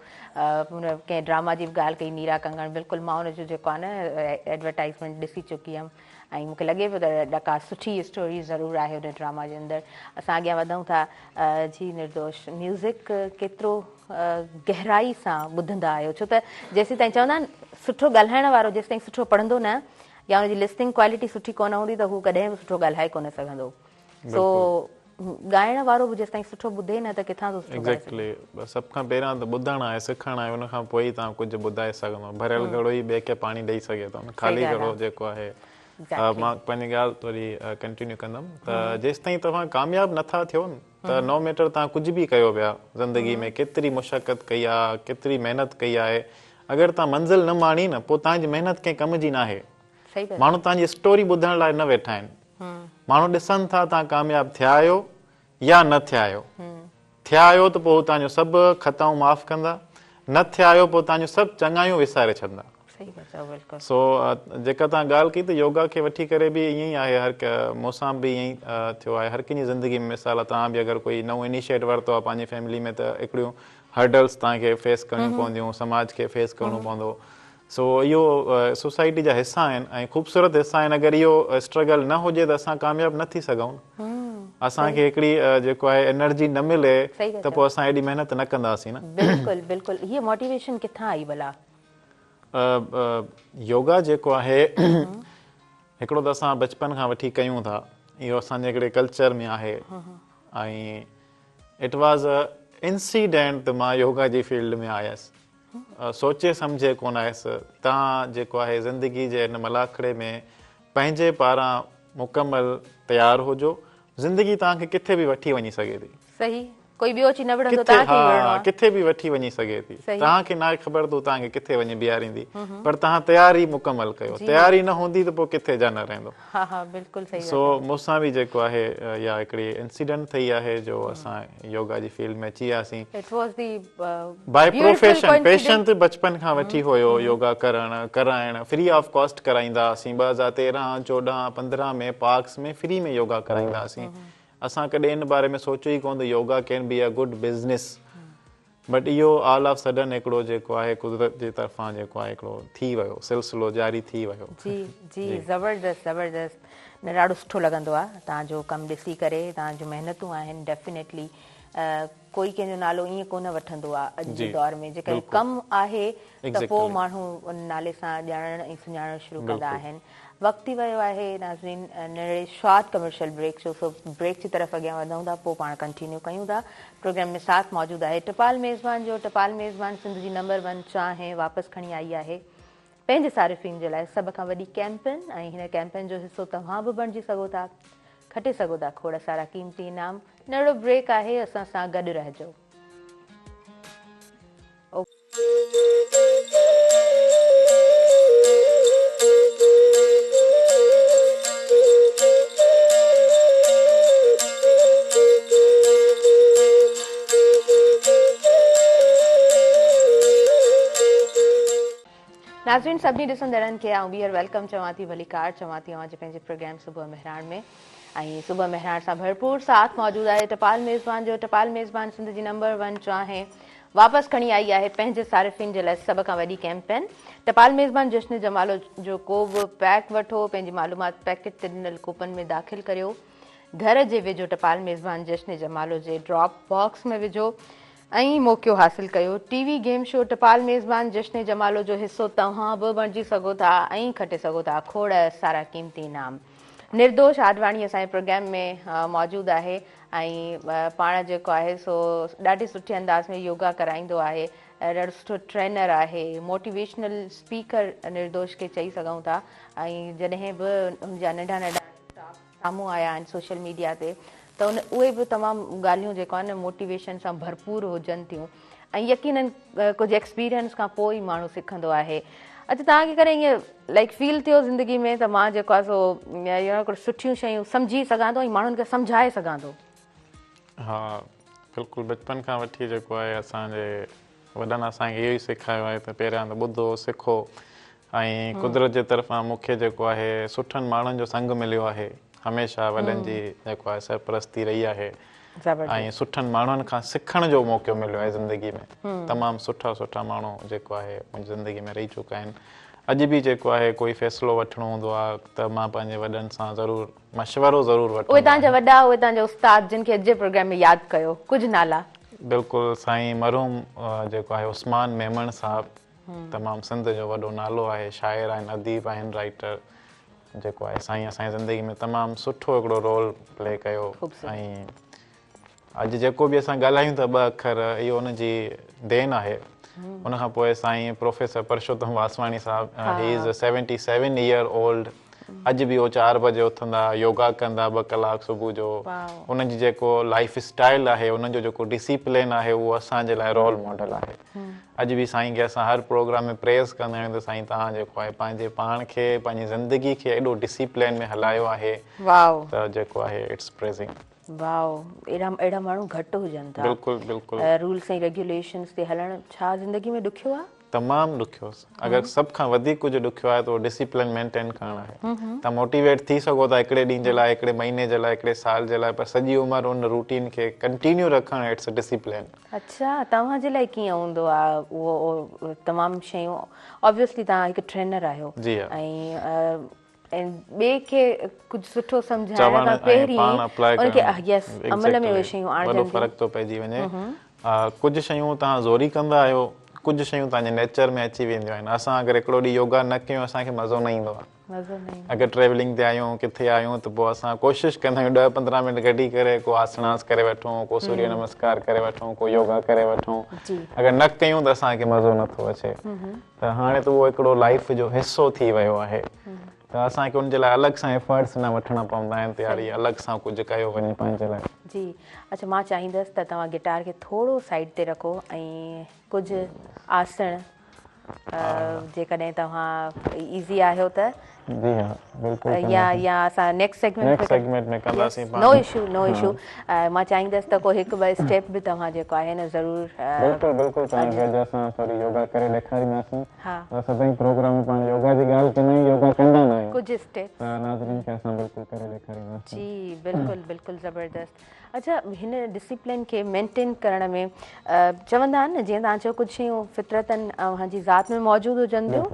ڪنهن ڊراما جي به ڳالهه ڪئي نيرا ڪنگڻ بلڪل مان ان جو جيڪو آهي نه ايڊورٽائزمينٽ ڏسي چڪي هيم ۽ مونکي لڳي پيو ته ڪا سٺي اسٽوري ضرور آهي ان ڊراما جي اندر اسان اڳيان وڌون ٿا جي نردوش ميوزڪ ڪيترو گهرائي سان ٻڌندا آهيو ڇو ته جيسين تائين چوندا آهن سٺو ڳالهائڻ وارو جيسين تائين سٺو پڙهندو نه يا ان جي لسننگ ڪوالٽي سٺي ڪونه هوندي ته هو ڪڏهن به سٺو ڳالهائي ڪونه سگهندو سو ڳائڻ وارو به جيستائين سٺو ٻڌي نه ته ڪٿان ٿو سٺو ڳائي سگهي. ايگزيڪٽلي سڀ کان پهريان ته ٻڌڻ آهي سکڻ آهي ان کان پوء ئي توهان ڪجهه ٻڌائي سگهندو ڀريل گهڙو ئي ٻئي کي پاڻي ڏئي سگهي ٿو نه خالي گهڙو جيڪو آهي مان پنهنجي ڳالهه ٿوري ڪنٽينيو ڪندم ته جيستائين توهان ڪامياب نه ٿا ٿيو نه ته نو ميٽر توهان ڪجهه به ڪيو پيا زندگي ۾ ڪيتري مشقت ڪئي آهي ڪيتري محنت ڪئي آهي اگر توهان منزل نه ماڻي نه پوء توهان جي محنت ڪنهن ڪم جي ناهي ماڻهو توهان جي اسٽوري ٻڌڻ لاء نه ويٺا آهن. ماڻهو ڏسن ٿا توهان ڪامياب ٿيا آهيو يا نه ٿيا آهيو. ٿيا آهيو ته پوء هو توهان جون سڀ خطائون معاف ڪندا، نه ٿيا آهيو پوء توهان جون سڀ چڱايون وساري ڇڏندا. سو جيڪا توهان ڳالهه ڪئي ته يوگا کي وٺي ڪري به ائين ئي آهي هر مون سان به ائين ئي ٿيو آهي هر ڪنهن جي زندگي ۾ مثال آهي توهان به اگر ڪوئي نئون انيشيٽ ورتو آهي پنهنجي فيملي ۾ ته هڪڙيون هرڊلس توهان کي فيس ڪرڻيون پونديون سماج کي فيس ڪرڻو پوندو. سو اهو سوسائٽي جا حصا آهن ۽ خوبصورت حصا آهن اگر اهو اسٽرگل نه هجي ته اسان ڪامياب نه ٿي سگهون اسان کي هڪڙي جيڪو آهي انرجي نه ملي ته پوء اسان ايڏي محنت نه ڪنداسين نه. بلڪل بلڪل هيء موٽيويشن ڪٿان آئي ڀلا؟ يوگا جيڪو آهي هڪڙو ته اسان بچپن کان وٺي ڪيون ٿا اهو اسان جي هڪڙي ڪلچر ۾ آهي ۽ it was a incident ته مان يوگا جي فيلڊ ۾ آيس سوچي سمجهي ڪونه آيس. توهان جيڪو آهي زندگي جي ان ملاکڙي ۾ پنهنجي پاران مڪمل تيار هجو. زندگي توهان کي ڪٿي به وٺي وڃي سگهي ٿي. صحيح. ڪوئي ٻيو اچي نه وڙهندو توهان کي ئي وڙهڻو آهي. ڪٿي به وٺي وڃي سگهي ٿي. توهان کي ناهي خبر ته هو توهان کي ڪٿي وڃي بيهاريندي. پر توهان تياري مڪمل ڪيو. تياري نه هوندي ته پوء ڪٿي جا نه رهندو. ها ها بلڪل صحيح سو مون سان به جيڪو آهي اها هڪڙي انسيڊنٽ ٿي آهي جو اسان يوگا جي فيلڊ ۾ اچي وياسين. It was the by profession passion ته بچپن کان وٺي هيو يوگا ڪرڻ ڪرائڻ فري آف ڪاسٽ ڪرائيندا هئاسين 2013 14 15 ۾ پارڪس ۾ فري ۾ يوگا ڪرائيندا هئاسين اسان ڪڏهن ان باري ۾ سوچيو ئي ڪونه ته yoga can be a good business but اهو آل آف سڊن هڪڙو جيڪو آهي قدرت جي طرفان جيڪو آهي هڪڙو ٿي ويو سلسلو جاري ٿي ويو. جي جي زبردست زبردست نه ڏاڍو سٺو لڳندو آ توهان جو ڪم ڏسي ڪري توهان جون محنتون آهن ڊيفينيٽلي ڪوئي ڪنهن جو نالو ائين ڪونه وٺندو آ اڄ جي دور ۾ جيڪڏهن ڪم آهي ته پوء ماڻهو ان نالي سان ڄاڻڻ ۽ سڃاڻڻ شروع ڪندا آهن. وقت ٿي ويو آهي ناظرين ننڍڙي شارٽ ڪمرشل بريڪ جو سو بريڪ جي طرف اڳيان وڌون ٿا پوء پاڻ ڪنٽينيو ڪيون ٿا پروگرام ۾ ساٿ موجود آهي ٽپال ميزبان جو ٽپال ميزبان سنڌ جي نمبر ون چانهه واپس کڻي آئي آهي پنهنجي صارفين جي لاء سڀ کان وڏي ڪيمپين ۽ هن ڪيمپين جو حصو توهان به بڻجي سگهو ٿا کٽي سگهو ٿا کوڙ سارا قيمتي انعام ننڍڙو بريڪ آهي اسان سان گڏ رهجو. ناظرين سڀني ڏسندڙن کي آئون ٻيهر welcome چوان ٿي ڀليڪار چوان ٿي اوهان جي پنهنجي پروگرام صبح مهراڻ ۾ ۽ صبح مهراڻ سان ڀرپور ساٿ موجود آهي ٽپال ميزبان جو ٽپال ميزبان سنڌ جي نمبر ون چانهه واپس کڻي آئي آهي پنهنجي صارفين جي لاء سڀ کان وڏي ڪيمپين ٽپال ميزبان جشن جمالو جو ڪو به پيڪ وٺو پنهنجي معلومات پيڪيٽ تي ڏنل ڪوپن ۾ داخل ڪريو گهر جي ويجهو ٽپال ميزبان جشن جمالو جي ڊراپ باڪس ۾ وجهو ۽ موقعو حاصل ڪيو ٽي وي گيم شو ٽپال ميزبان جشن جمالو جو حصو توهان به بڻجي سگهو ٿا ۽ کٽي سگهو ٿا کوڙ سارا قيمتي انعام نردوش آڏواڻي اسان جي پروگرام ۾ موجود آهي ۽ پاڻ جيڪو آهي سو ڏاڍي سٺي انداز ۾ يوگا ڪرائيندو آهي ڏاڍو سٺو ٽرينر آهي موٽيويشنل اسپيڪر نردوش کي چئي سگهون ٿا ۽ جڏهن به ان جا ننڍا ننڍا ٽاڪ سامهون آيا آهن سوشل ميڊيا تي ته ان اهي به تمام ڳالهيون جيڪو آهي نه موٽيويشن سان ڀرپور هجن ٿيون ۽ يقينن ڪجهه ايڪسپيرينس کان پوء ئي ماڻهو سکندو آهي. اڇا توهان کي ڪڏهن ائين لائيڪ فيل ٿيو زندگي ۾ ته مان جيڪو آهي سو يو نو سٺيون شيون سمجهي سگهان ٿو ۽ ماڻهن کي سمجهائي سگهان ٿو. ها بلڪل بچپن کان وٺي جيڪو آهي اسان جي وڏن اسان کي اهو ئي سيکاريو آهي ته پهريان ته ٻڌو سکو ۽ قدرت جي طرفان مون کي جيڪو آهي سٺن ماڻهن جو سنگ مليو آهي هميشه وڏن جي جيڪو آهي سرپرستي رهي آهي ۽ سٺن ماڻهن کان سکڻ جو موقعو مليو آهي زندگي ۾ تمام سٺا سٺا ماڻهو جيڪو آهي منهنجي زندگي ۾ رهي چڪا آهن اڄ به جيڪو آهي ڪوئي فيصلو وٺڻو هوندو آهي ته مان پنهنجي وڏن سان ضرور مشورو ضرور وٺندو اهي توهان جا وڏا اهي توهان جا استاد جن کي اڄ جي پروگرام ۾ ياد ڪيو ڪجهه نالا. بلڪل سائين مرحوم جيڪو آهي عثمان ميمڻ صاحب تمام سنڌ جو وڏو نالو آهي شاعر آهن اديب آهن رائيٽر جيڪو آهي سائين اسان جي زندگي ۾ تمام سٺو هڪڙو رول پلي ڪيو ۽ اڄ جيڪو به اسان ڳالهايون ٿا ٻه اکر اهو ان جي دين آهي ان کان پوء سائين پروفيسر پرشوتم واسواڻي صاحب he is 77 year old اڄ به هو چار بجي اٿندا يوگا ڪندا ٻه ڪلاڪ صبح جو انهن جي جيڪو لائف اسٽائل آهي انهن جو جيڪو ڊسيپلين آهي اهو اسان جي لاء رول ماڊل آهي اڄ به سائين کي اسان هر پروگرام ۾ پريز ڪندا آهيون ته سائين توهان جيڪو آهي پنهنجي پاڻ کي پنهنجي زندگي کي ايڏو ڊسيپلين ۾ هلايو آهي ته جيڪو آهي it's پريزنگ. واو اهڙا اهڙا ماڻهو گهٽ هجن ٿا. بلڪل بلڪل. رولس ۽ ريگيوليشنس تي هلڻ ڇا زندگي ۾ ڏکيو آهي؟ تمام ڏکيو اگر سڀ کان وڌيڪ ڪجهه ڏکيو آهي ته اهو ڊسيپلن مينٽين ڪرڻ آهي. توهان موٽيويٽ ٿي سگهو ٿا هڪڙي ڏينهن جي لاء، هڪڙي مهيني جي لاء، هڪڙي سال جي لاء پر سڄي عمر ان روٽين کي ڪنٽينيو رکڻ it's a discipline. اڇا توهان جي لاء ڪيئن هوندو آهي اهو تمام شيون آبويسلي توهان هڪ ٽرينر آهيو جي ها. ۽ ٻئي کي ڪجهه سٺو سمجهائڻ کان پهرين ان کي يس عمل ۾ اهي شيون آڻجن ٿيون. وڏو فرق ٿو پئجي وڃي. ڪجهه شيون توهان زوري ڪندا آهيو ڪجهه شيون توهان جي نيچر ۾ اچي وينديون آهن. اسان اگر هڪڙو ڏينهن يوگا نه ڪيون اسان کي مزو نه ايندو آهي. اگر ٽريولنگ تي آهيون ڪٿي آهيون ته پوء اسان ڪوشش ڪندا آهيون ڏهه 15 منٽ ڪڍي ڪري ڪو آسناس ڪري وٺون ڪو سوريه نمسڪار ڪري وٺون ڪو يوگا ڪري وٺون. اگر نه ڪيون ته اسان کي مزو نه ٿو اچي. ته هاڻي ته اهو هڪڙو لائيف جو حصو ٿي ويو آهي ته اسان کي ان جي لاء الڳ سان ايفرٽس نه وٺڻا پوندا آهن ته يار هي الڳ سان ڪجهه ڪيو وڃي پنهنجي لاء. جي اڇا مان چاهيندس ته توهان گٽار کي ٿورو سائيڊ تي رکو ۽ ڪجهه آسڻ جيڪڏهن توهان ايزي آهيو ته جي ها بلڪل يا يا اسان نيڪسٽ سيگمينٽ نيڪسٽ سيگمينٽ ۾ ڪنداسين پاڻ نو اشو نو اشو مان چاهيندس ته ڪو هڪ ٻه اسٽيپ به توهان جيڪو آهي نه ضرور بلڪل بلڪل توهان کي اڄ اسان ٿوري يوگا ڪري ڏيکارينداسين ها سدائين پروگرام ۾ پاڻ يوگا جي ڳالهه ڪندا آهيون يوگا ڪندا نه آهيون ڪجهه اسٽيپس ته ناظرين کي اسان بلڪل ڪري ڏيکارينداسين جي بلڪل بلڪل زبردست اڇا هن ڊسيپلين کي مينٽين ڪرڻ ۾ چوندا آهن نه جيئن توهان چيو ڪجهه شيون فطرتن اوهان جي ذات ۾ موجود هجن ٿيون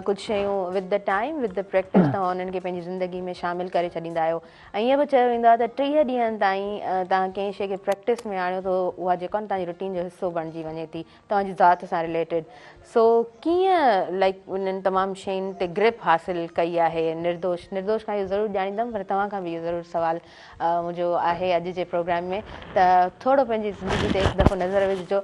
ڪجهه شيون with the time with the practice توهان انهن کي پنهنجي زندگي ۾ شامل ڪري ڇڏيندا آهيو ۽ ائين به چيو ويندو آهي ته 30 ڏينهن تائين توهان ڪنهن شيء کي پريڪٽس ۾ آڻيو ته اها جيڪو آهي نه توهان جي روٽين جو حصو بڻجي وڃي ٿي توهان جي ذات سان رليٽيڊ سو ڪيئن لائيڪ انهن تمام شين تي گرپ حاصل ڪئي آهي نردوش نردوش کان اهو ضرور ڄاڻيندم پر توهان کان به اهو ضرور سوال منهنجو آهي اڄ جي پروگرام ۾ ته ٿورو پنهنجي زندگي تي هڪ دفعو نظر وجهجو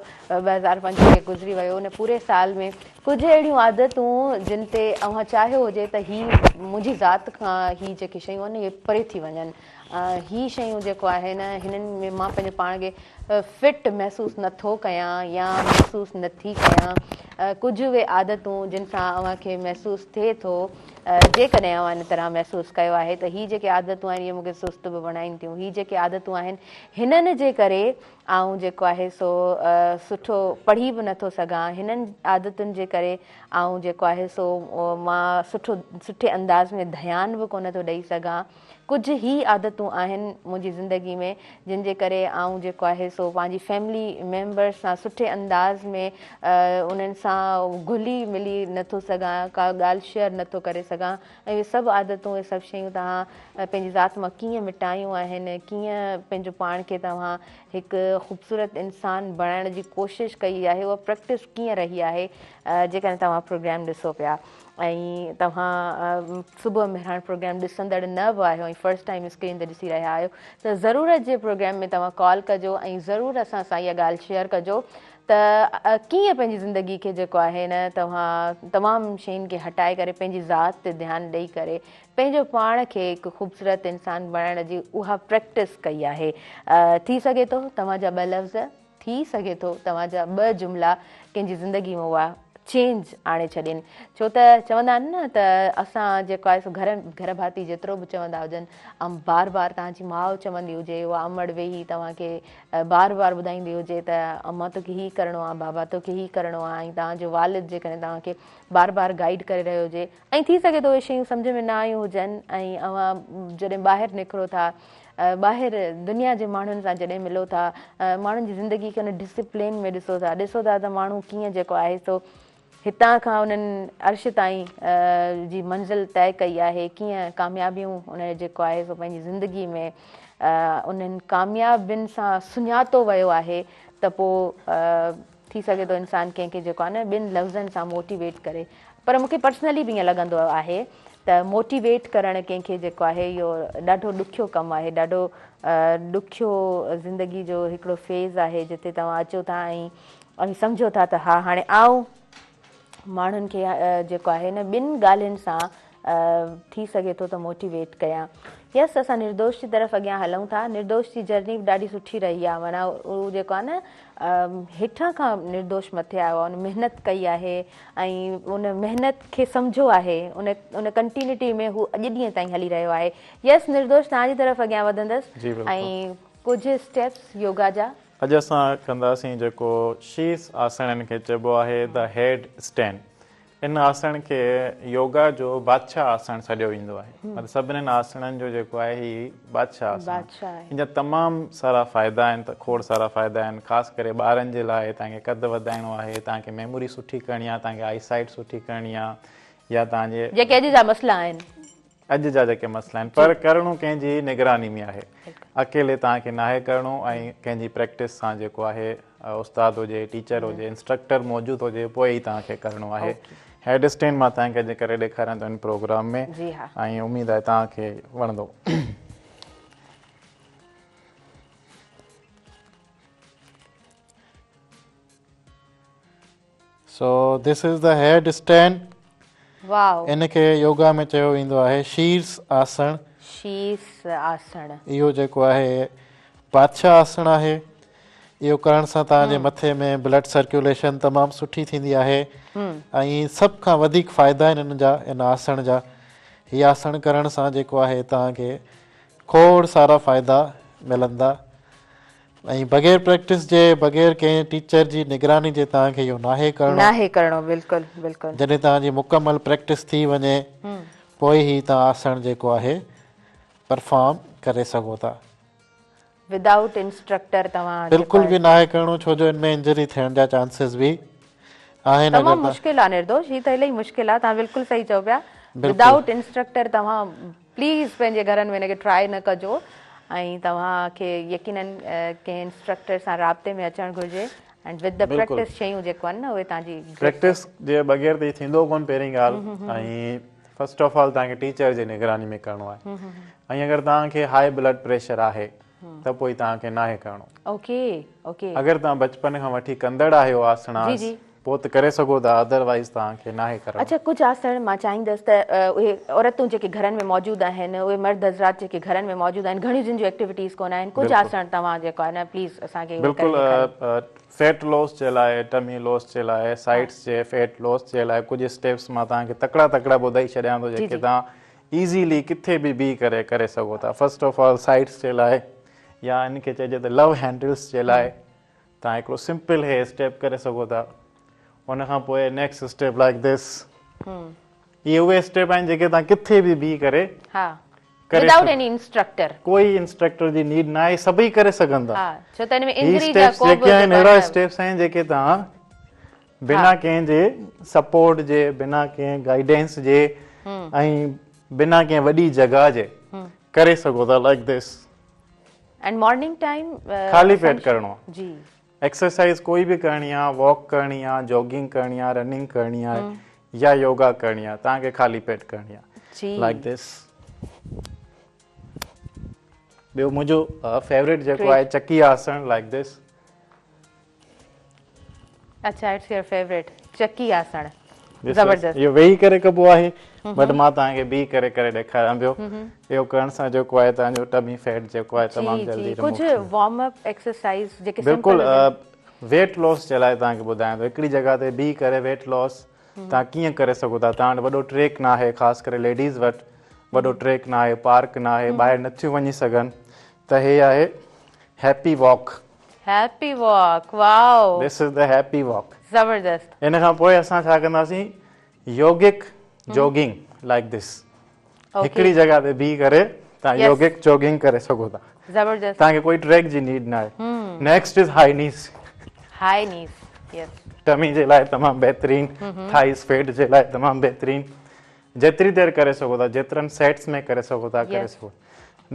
2025 گذري ويو ان پوري سال ۾ ڪجهه اهڙيون عادتون جن تي اوهان چاهيو هجي ته هي منهنجي ذات کان هي جيڪي شيون آهن اهي پري ٿي وڃن هي شيون جيڪو آهي نه هنن ۾ مان پنهنجو پاڻ کي فٽ محسوس نه ٿو ڪيان يا محسوس نه ٿي ڪيان. ڪجهه اهي عادتون جن سان اوهان کي محسوس ٿئي ٿو جيڪڏهن اوهان ان طرح محسوس ڪيو آهي ته هي جيڪي عادتون آهن اهي مون کي سست به بڻائين ٿيون هي جيڪي عادتون آهن هنن جي ڪري آئون جيڪو آهي سو سٺو پڙهي به نه ٿو سگهان هنن عادتن جي ڪري آئون جيڪو آهي سو مان سٺو سٺي انداز ۾ ڌيان به ڪونه ٿو ڏئي سگهان. ڪجهه هي عادتون آهن منهنجي زندگي ۾ جن جي ڪري آئون جيڪو آهي سو پنهنجي فيملي ميمبرس سان سٺي انداز ۾ انهن سان گهلي ملي نه ٿو سگهان ڪا ڳالهه شيئر نه ٿو ڪري سگهان ۽ اهي سڀ عادتون اهي سڀ شيون توهان پنهنجي ذات مان ڪيئن مٽايون آهن ڪيئن پنهنجو پاڻ کي توهان هڪ خوبصورت انسان بڻائڻ جي ڪوشش ڪئي آهي اها پريڪٽس ڪيئن رهي آهي جيڪڏهن توهان پروگرام ڏسو پيا ۽ توهان صبح مهراڻ پروگرام ڏسندڙ نه به آهيو ۽ فرسٽ ٽائيم اسڪرين تي ڏسي رهيا آهيو ته ضرور اڄ جي پروگرام ۾ توهان ڪال ڪجو ۽ ضرور اسان سان اها ڳالهه شيئر ڪجو ته ڪيئن پنهنجي زندگي کي جيڪو آهي نه توهان تمام شين کي هٽائي ڪري پنهنجي ذات تي ڌيان ڏئي ڪري پنهنجو پاڻ کي هڪ خوبصورت انسان بڻائڻ جي اها پريڪٽس ڪئي آهي ٿي سگهي ٿو توهان جا ٻه لفظ ٿي سگهي ٿو توهان جا ٻه جملا ڪنهن جي زندگي ۾ اها چينج آڻي ڇڏين ڇو ته چوندا آهن نه ته اسان جيڪو آهي سو گهر گهر ڀاتي جيترو به چوندا هجن ۽ بار بار توهان جي ماء چوندي هجي اها امڙ ويهي توهان کي بار بار ٻڌائيندي هجي ته امان توکي هي ڪرڻو آهي بابا توکي هي ڪرڻو آهي ۽ توهان جو والد جيڪڏهن توهان کي بار بار گائيڊ ڪري رهيو هجي ۽ ٿي سگهي ٿو اهي شيون سمجهه ۾ نه آيون هجن ۽ اوهان جڏهن ٻاهر نڪرو ٿا ٻاهر دنيا جي ماڻهن سان جڏهن ملو ٿا ماڻهن جي زندگي کي ان ڊسپلين ۾ ڏسو ٿا ڏسو ٿا ته ماڻهو ڪيئن جيڪو آهي سو هتان کان انهن عرش تائين جي منزل طئي ڪئي آهي ڪيئن ڪاميابيون ان جيڪو آهي سو پنهنجي زندگي ۾ انهن ڪاميابين سان سڃاتو ويو آهي ته پوء ٿي سگهي ٿو انسان ڪنهن کي جيڪو آهي نه ٻن لفظن سان موٽيويٽ ڪري پر مون کي پرسنلي به ائين لڳندو آهي ته موٽيويٽ ڪرڻ ڪنهن کي جيڪو آهي اهو ڏاڍو ڏکيو ڪم آهي ڏاڍو ڏکيو زندگي جو هڪڙو فيز آهي جتي توهان اچو ٿا ۽ اوهين سمجهو ٿا ته ها هاڻي آئون ماڻهن کي جيڪو آهي نه ٻن ڳالهين سان ٿي سگهي ٿو ته موٽيويٽ ڪيان. يس اسان نردوش جي طرف اڳيان هلون ٿا. نردوش جي جرني به ڏاڍي سٺي رهي آهي معنيٰ هو جيڪو آهي نه هيٺان کان نردوش مٿي آيو آهي ان محنت ڪئي آهي ۽ ان محنت کي سمجهيو آهي ان ان ڪنٽينيوٽي ۾ هو اڄ ڏينهن تائين هلي رهيو آهي. يس نردوش توهان جي طرف اڳيان وڌندس ۽ ڪجهه اسٽيپس يوگا جا. اڄ اسان ڪنداسين جيڪو شيرش آسڻ ان کي چئبو آهي the head stand. ان آسڻ کي يوگا جو بادشاهه آسڻ سڏيو ويندو آهي. مطلب سڀني آسڻن جو جيڪو آهي هي بادشاهه آسڻ آهي. ان جا تمام سارا فائدا آهن ته کوڙ سارا فائدا آهن خاص ڪري ٻارن جي لاء توهان کي قد وڌائڻو آهي توهان کي ميموري سٺي ڪرڻي آهي توهان کي آئي سائيٽ سٺي ڪرڻي آهي يا توهان جي جيڪي اڄ جا مسئلا آهن. اڄ جا جيڪي مسئلا آهن پر ڪرڻو ڪنهن جي نگراني ۾ آهي اڪيلي توهان کي ناهي ڪرڻو ۽ ڪنهن جي پريڪٽس سان جيڪو آهي استاد هجي ٽيچر هجي انسٽرڪٽر موجود هجي پوء ئي توهان کي ڪرڻو آهي هيڊ اسٽينڊ مان توهان کي اڄ ڪري ڏيکاريان ٿو هن پروگرام ۾ ۽ اميد آهي توهان کي وڻندو. So this is the head stand. Wow. ان کي يوگا ۾ چيو ويندو آهي شيرس آسڻ. شيرس آسڻ. اهو جيڪو آهي بادشاهه آسڻ آهي. اهو ڪرڻ سان توهان جي مٿي ۾ بلڊ سرڪيوليشن تمام سٺي ٿيندي آهي ۽ سڀ کان وڌيڪ فائدا آهن ان جا ان آسڻ جا. هي آسڻ ڪرڻ سان جيڪو آهي توهان کي کوڙ سارا فائدا ملندا. ۽ بغير پريڪٽس جي بغير ڪنهن ٽيچر جي نگراني جي توهان کي اهو ناهي ڪرڻو. ناهي ڪرڻو بلڪل بلڪل. جڏهن توهان جي مڪمل پريڪٽس ٿي وڃي پوء هي توهان آسڻ جيڪو آهي پرفارم ڪري سگهو ٿا. ودائوٽ انسٽرڪٽر توهان بلڪل به ناهي ڪرڻو ڇو جو ان ۾ انجري ٿيڻ جا چانسز به آهن اگر تمام مشڪل آ نردوش هي ته الاهي مشڪل آ توهان بلڪل صحيح چئو پيا ودائوٽ انسٽرڪٽر توهان پليز پنهنجي گهرن ۾ ان کي ٽرائي نه ڪجو ۽ توهان کي يقينن ڪنهن انسٽرڪٽر سان رابطي ۾ اچڻ گهرجي ۽ ود the practice شيون جيڪو آهن نه اهي توهان جي پريڪٽس جي بغير ته هي ٿيندو ڪون پهرين ڳالهه ۽ فرسٽ آف آل توهان کي ٽيچر جي نگراني ۾ ڪرڻو آهي ۽ اگر توهان کي هائي بلڊ پريشر آهي ته پوء توهان کي ناهي ڪرڻو اوڪي اوڪي اگر توهان بچپن کان وٺي ڪندڙ آهيو آسڻا جي جي پوء ته ڪري سگهو ٿا ادر وائيز توهان کي ناهي ڪرڻو. اڇا ڪجهه آسڻ مان چاهيندس ته اهي عورتون جيڪي گهرن ۾ موجود آهن اهي مرد حضرات جيڪي گهرن ۾ موجود آهن گهڻيون جن جون ايڪٽيوٽيز ڪونه آهن ڪجهه آسڻ توهان جيڪو آهي نه پليز اسان کي اهي ڪري ڏيکاريو. بلڪل فيٽ لوس جي لاء ٽمي لوس جي لاء سائيڊس جي فيٽ لوس جي لاء ڪجهه اسٽيپس مان توهان کي تڪڙا تڪڙا ٻڌائي ڇڏيان ٿو جيڪي توهان ايزيلي ڪٿي به بيهي ڪري ڪري سگهو ٿا فرسٽ آف آل سائيڊس جي لاء يا ان کي چئجي ته لو هينڊلس جي لاء توهان هڪڙو سمپل هي اسٽيپ ڪري سگهو ٿا ان کان پوء نيڪسٽ اسٽيپ لائڪ this اهي اهي اسٽيپ آهن جيڪي توهان ڪٿي به بيهي ڪري ها ودائوٽ ايني انسٽرڪٽر ڪوئي انسٽرڪٽر جي نيڊ نه آهي سڀئي ڪري سگهن ٿا ها ڇو ته ان ۾ انجري جا ڪو به آهن اهڙا اسٽيپس آهن جيڪي توهان بنا ڪنهن جي سپورٽ جي بنا ڪنهن گائيڊنس جي ۽ بنا ڪنهن وڏي جڳهه جي ڪري سگهو ٿا like this and morning time خالي پيٽ ڪرڻو آ جي ايڪسرسائز ڪوئي به ڪرڻي آ واڪ ڪرڻي آ جاگنگ ڪرڻي آ رننگ ڪرڻي آ يا يوگا ڪرڻي آ توهان کي خالي پيٽ ڪرڻي آ جي لائڪ this ٻيو منهنجو فيورٽ جيڪو آهي چڪي آسڻ لائڪ this اڇا it's your favourite چڪي آسڻ زبردست اهو ويهي ڪري ڪبو آهي بٽ مان توهان کي بيهي ڪري ڪري ڏيکاريان پيو اهو ڪرڻ سان جيڪو آهي توهان جو ٽمي فيٽ جيڪو آهي تمام جلدي ريموو ڪجهه وارم اپ ايڪسرسائز جيڪي بلڪل ويٽ لاس جي لاء توهان کي ٻڌايان ٿو هڪڙي جڳهه تي بيهي ڪري ويٽ لاس توهان ڪيئن ڪري سگهو ٿا توهان وٽ وڏو ٽريڪ نه آهي خاص ڪري ليڊيز وٽ وڏو ٽريڪ نه آهي پارڪ نه آهي ٻاهر نٿيون وڃي سگهن ته هي آهي happy walk happy walk wow. This is the happy walk. زبردست. ان کان پوء اسان ڇا ڪنداسين يوگڪ جوگنگ لائڪ this هڪڙي جڳهه تي بيهي ڪري توهان يوگڪ جوگنگ ڪري سگهو ٿا. زبردست. توهان کي ڪوئي ٽريڪ جي نيڊ ناهي. Next is high knees. High knees yes. Tummy جي لاء تمام بهترين ٿائيز فيٽ جي لاء تمام بهترين جيتري دير ڪري سگهو ٿا جيترن سيٽس ۾ ڪري سگهو ٿا ڪري سگهو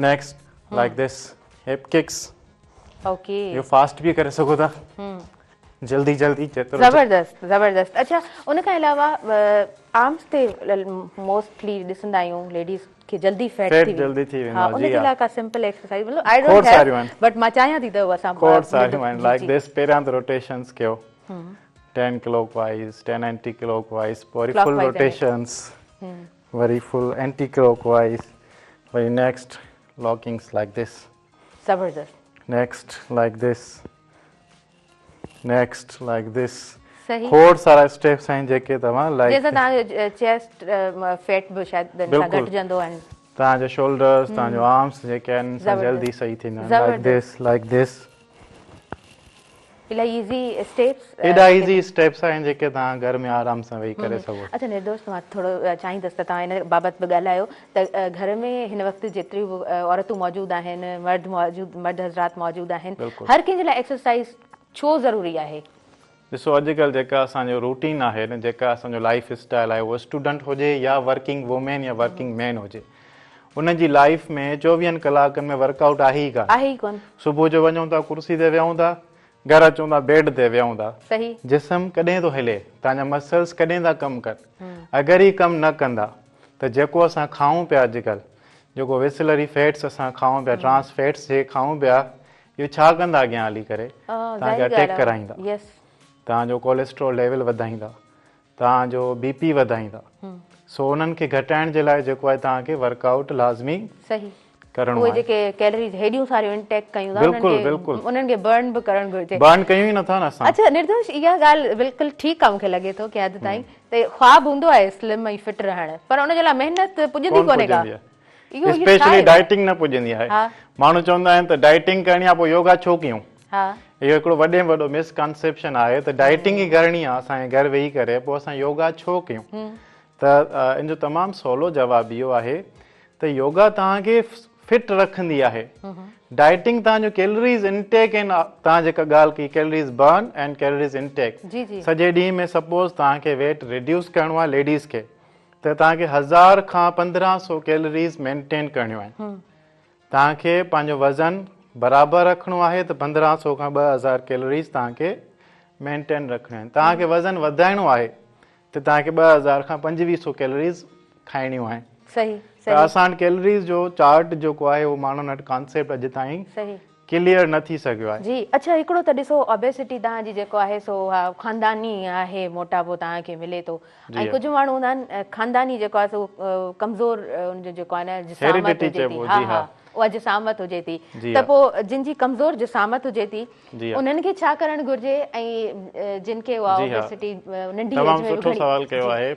next like this hip kicks okay اهو فاسٽ به ڪري سگهو ٿا جلدي جلدي جيترو زبردست زبردست اڇا ان کان علاوه آرمز تي موسٽلي ڏسندا آهيون ليڊيز کي جلدي فيٽ ٿي جلدي ٿي ويندو آهي ان جي لاء ڪا سمپل ايڪسرسائز مطلب I don't have but مان چاهيان ٿي ته اسان کوڙ ساريون آهن لائڪ this پهريان ته روٽيشنز ڪيو 10 ڪلاڪ وائز 10 اينٽي ڪلاڪ وائز پوء وري فل روٽيشنز وري فل اينٽي ڪلاڪ وائز وري نيڪسٽ لاڪنگس لائڪ this زبردست. Next like this next like this صحيح. کوڙ سارا اسٽيپس آهن جيڪي توهان لائڪ جنهن سان توهان جو چيسٽ فيٽ به شايد ان سان گهٽجندو ۽ توهان جو شولڊرز توهان جو آرمس جيڪي آهن ان سان جلدي صحيح ٿيندا آهن لائڪ this like this. الاهي ايزي اسٽيپس. ايڏا ايزي اسٽيپس آهن جيڪي توهان گهر ۾ آرام سان ويهي ڪري سگهو ٿا. اڇا نردوش مان ٿورو چاهيندس ته توهان ان بابت به ڳالهايو ته گهر ۾ هن وقت جيتريون به عورتون موجود آهن مرد موجود مرد حضرات موجود آهن هر ڪنهن جي لاء ايڪسرسائيز ڇو ضروري آهي؟ ڏسو اڄڪلهه جيڪا اسان جو روٽين آهي نه جيڪا اسان جو لائيف اسٽائيل آهي اهو اسٽوڊنٽ هجي يا ورڪنگ وومين يا ورڪنگ مين هجي ان جي لائيف ۾ چوويهن ڪلاڪن ۾ ورڪ آئوٽ آهي ئي ڪانه. آهي ئي ڪونه. صبح جو وڃون ٿا ڪرسي تي ويهون ٿا گهر اچون ٿا بيڊ تي ويهون ٿا. صحيح. جسم ڪڏهن ٿو هلي توهان جا مسلز ڪڏهن ٿا ڪم ڪن اگر هي ڪم نه ڪندا ته جيڪو اسان کائون پيا اڄڪلهه جيڪو وسلري فيٽس اسان کائون پيا ٽرانس فيٽس جيڪي کائون پيا اهو ڇا ڪندا اڳيان هلي ڪري توهان کي اٽيڪ ڪرائيندا توهان جو ڪوليسٽرول ليول وڌائيندا توهان جو بي پي وڌائيندا سو انهن کي گهٽائڻ جي لاء جيڪو آهي توهان کي ورڪ آئوٽ لازمي ڪرڻو آهي. اهي جيڪي ڪيلريز هيڏيون ساريون انٽيڪ ڪيون ٿا انهن کي برن به ڪرڻ گهرجي. برن ڪيون ئي نٿا نه اسان. اڇا نردوش اها ڳالهه بلڪل ٺيڪ آهي مون کي لڳي ٿو ڪنهن حد تائين ته خواب هوندو آهي سلم ۽ فٽ رهڻ پر ان جي لاء محنت پڄندي ڪونهي ڪا. اسپيشلي ڊائٽنگ نه پڄندي آهي. ماڻهو چوندا آهن ته ڊائٽنگ ڪرڻي آهي پوء يوگا ڇو ڪيون؟ اهو هڪڙو وڏي ۾ وڏو مس ڪانسيپشن آهي ته ڊائٽنگ ئي ڪرڻي آهي اسان کي گهر ويهي ڪري پوء اسان يوگا ڇو ڪيون؟ ته ان جو تمام سولو جواب اهو آهي ته يوگا توهان کي فٽ رکندي آهي. ڊائٽنگ توهان جو ڪيلريز انٽيڪ ۽ توهان جيڪا ڳالهه ڪئي ڪيلريز برن ۽ ڪيلريز انٽيڪ سڄي ڏينهن ۾ سپوز توهان کي ويٽ ريڊيوس ڪرڻو آهي ليڊيز کي ته توهان کي 1000 کان 1500 ڪيلريز مينٽين ڪرڻيون آهن. توهان کي پنهنجو وزن برابر رکڻو آهي ته 1500 کان 2000 ڪيلريز توهان کي مينٽين رکڻيون آهن. توهان کي وزن وڌائڻو آهي ته توهان کي 2000 کان 2500 ڪيلريز کائڻيون آهن. صحيح ته اسان وٽ ڪيلريز جو چارٽ جيڪو آهي اهو ماڻهن وٽ ڪانسيپٽ اڄ تائين ڪليئر نه ٿي سگهيو آهي. جي اڇا هڪڙو ته ڏسو اوبيسٽي توهان جي جيڪو آهي سو اها خانداني آهي موٽاپو توهان کي ملي ٿو ۽ ڪجهه ماڻهو هوندا آهن خانداني جيڪو آهي سو ڪمزور ان جو جيڪو آهي نه جسامت هجي ٿي ها ها اها جسامت هجي ٿي ته پوء جن جي ڪمزور جسامت هجي ٿي انهن کي ڇا ڪرڻ گهرجي ۽ جن کي اها اوبيسٽي ننڍي ايج ۾ تمام سٺو سوال ڪيو آهي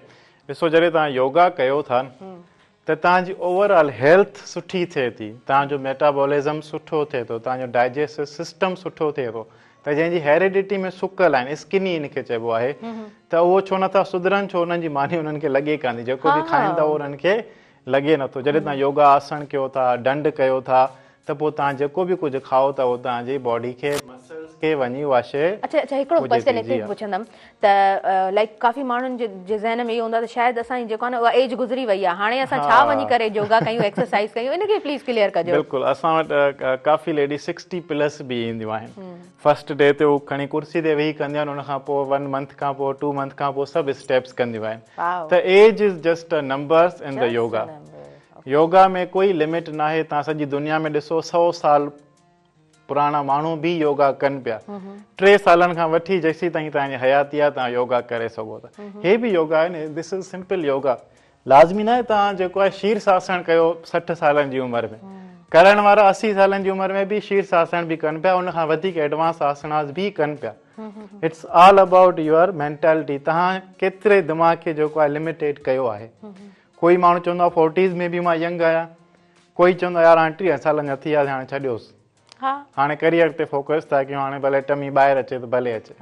ڏسو جڏهن توهان يوگا ڪيو ٿا ته توهان جي اوور آل هيلٿ سٺي ٿئي ٿي، توهان جو ميٽابولزم سٺو ٿئي ٿو، توهان جو ڊائجيسٽو سسٽم سٺو ٿئي ٿو ته جنهن جي هيريڊٽي ۾ سڪل آهن، اسڪني ان کي چئبو آهي ته اهو ڇو نٿا سڌرن ڇو انهن جي ماني انهن کي لڳي ڪانه ٿي جيڪو به کائن ٿا اهو انهن کي لڳي نٿو جڏهن توهان يوگا آسڻ ڪيو ٿا ڏنڊ ڪيو ٿا ته پوء توهان جيڪو به ڪجهه کائو ٿا اهو توهان جي باڊي کي مسلز کي وڃي اها شيء اڇا اڇا هڪڙو پڄي ڪوئسچن ٿي هتي جي ها. پڇندم ته لائيڪ ڪافي ماڻهن جي جي ذهن ۾ اهو هوندو آهي ته شايد اسان جي جيڪو آهي نه اها ايج گذري وئي آهي هاڻي اسان ڇا وڃي ڪري يوگا ڪيون ايڪسرسائيز ڪيون ان کي پليز ڪليئر ڪجو. بلڪل اسان وٽ ڪافي ليڊيز 60 پلس به اينديون آهن فرسٽ ڊي تي هو کڻي ڪرسي تي ويهي ڪنديون آهن ان کان پوء ون منٿ کان پوء ٽو منٿ کان پوء سڀ اسٽيپس ڪنديون آهن ته age is just a numbers in the yoga yoga ۾ ڪوئي لمٽ ناهي توهان سڄي دنيا ۾ ڏسو سئو سال پراڻا ماڻهو به يوگا ڪن پيا ٽي سالن کان وٺي جيسين تائين توهان جي حياتي آهي توهان يوگا ڪري سگهو ٿا هي به يوگا آهي نه this is simple yoga لازمي ناهي توهان جيڪو آهي شيرس آسڻ ڪيو 60 سالن جي عمر ۾ ڪرڻ وارا 80 سالن جي عمر ۾ به شيرس آسڻ به ڪن پيا ان کان وڌيڪ ايڊوانس آسناز به ڪن پيا it's all about your mentality توهان ڪيتري دماغ کي جيڪو آهي لميٽيڊ ڪيو آهي ڪوئي ماڻهو چوندو آهي فورٽيز ۾ به مان ينگ آهيان ڪوئي چوندو آهي يار هاڻي 30 سالن جا ٿي وياسين هاڻي ڇڏيوس هاڻي ڪريئر تي فوڪس ٿا ڪيون هاڻي ڀلي ٽمي ٻاهر اچي ته ڀلي اچي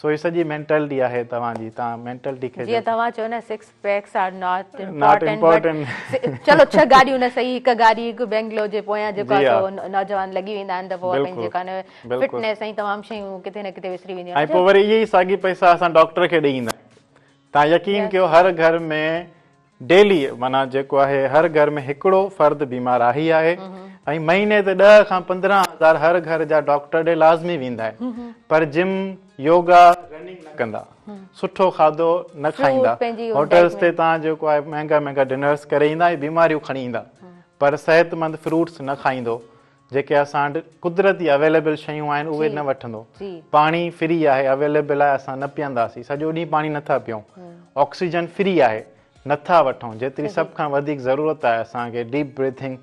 سو هي سڄي مينٽلٽي آهي توهان جي توهان مينٽلٽي کي جيئن توهان چئو نه six packs are not important چلو ڇهه گاڏيون نه سهي هڪ گاڏي هڪ بينگلو جي پويان جيڪو آهي سو نوجوان لڳي ويندا آهن ته پوء پنهنجي جيڪا نه فٽنيس ۽ تمام شيون ڪٿي نه ڪٿي وسري وينديون آهن ۽ پوء وري اهي ئي ساڳي پئسا اسان ڊاڪٽر کي ڏئي ايندا آهيون توهان يقين ڪيو هر گهر ۾ ڊيلي معنيٰ جيڪو آهي هر گهر ۾ هڪڙو فرد بيمار آهي ئي آهي ۽ مهيني تي 10 کان 15 هزار هر گهر جا ڊاڪٽر ڏي لازمي ويندا آهن پر جم يوگا رننگ نه ڪندا سٺو کاڌو نه کائيندا هوٽلز تي توهان جيڪو آهي مهنگا مهنگا ڊنرز ڪري ايندا ۽ بيماريون کڻي ايندا پر صحتمند فروٽس نه کائيندو جيڪي اسان وٽ قدرتي اويليبل شيون آهن اهي نه وٺندو. پاڻي فري آهي اويليبل آهي اسان نه پيئنداسين سڄو ڏينهن پاڻي نه ٿا پيئون. آڪسيجن فري آهي نه ٿا وٺون جيتري سڀ کان وڌيڪ ضرورت آهي اسان کي ڊيپ بريٿنگ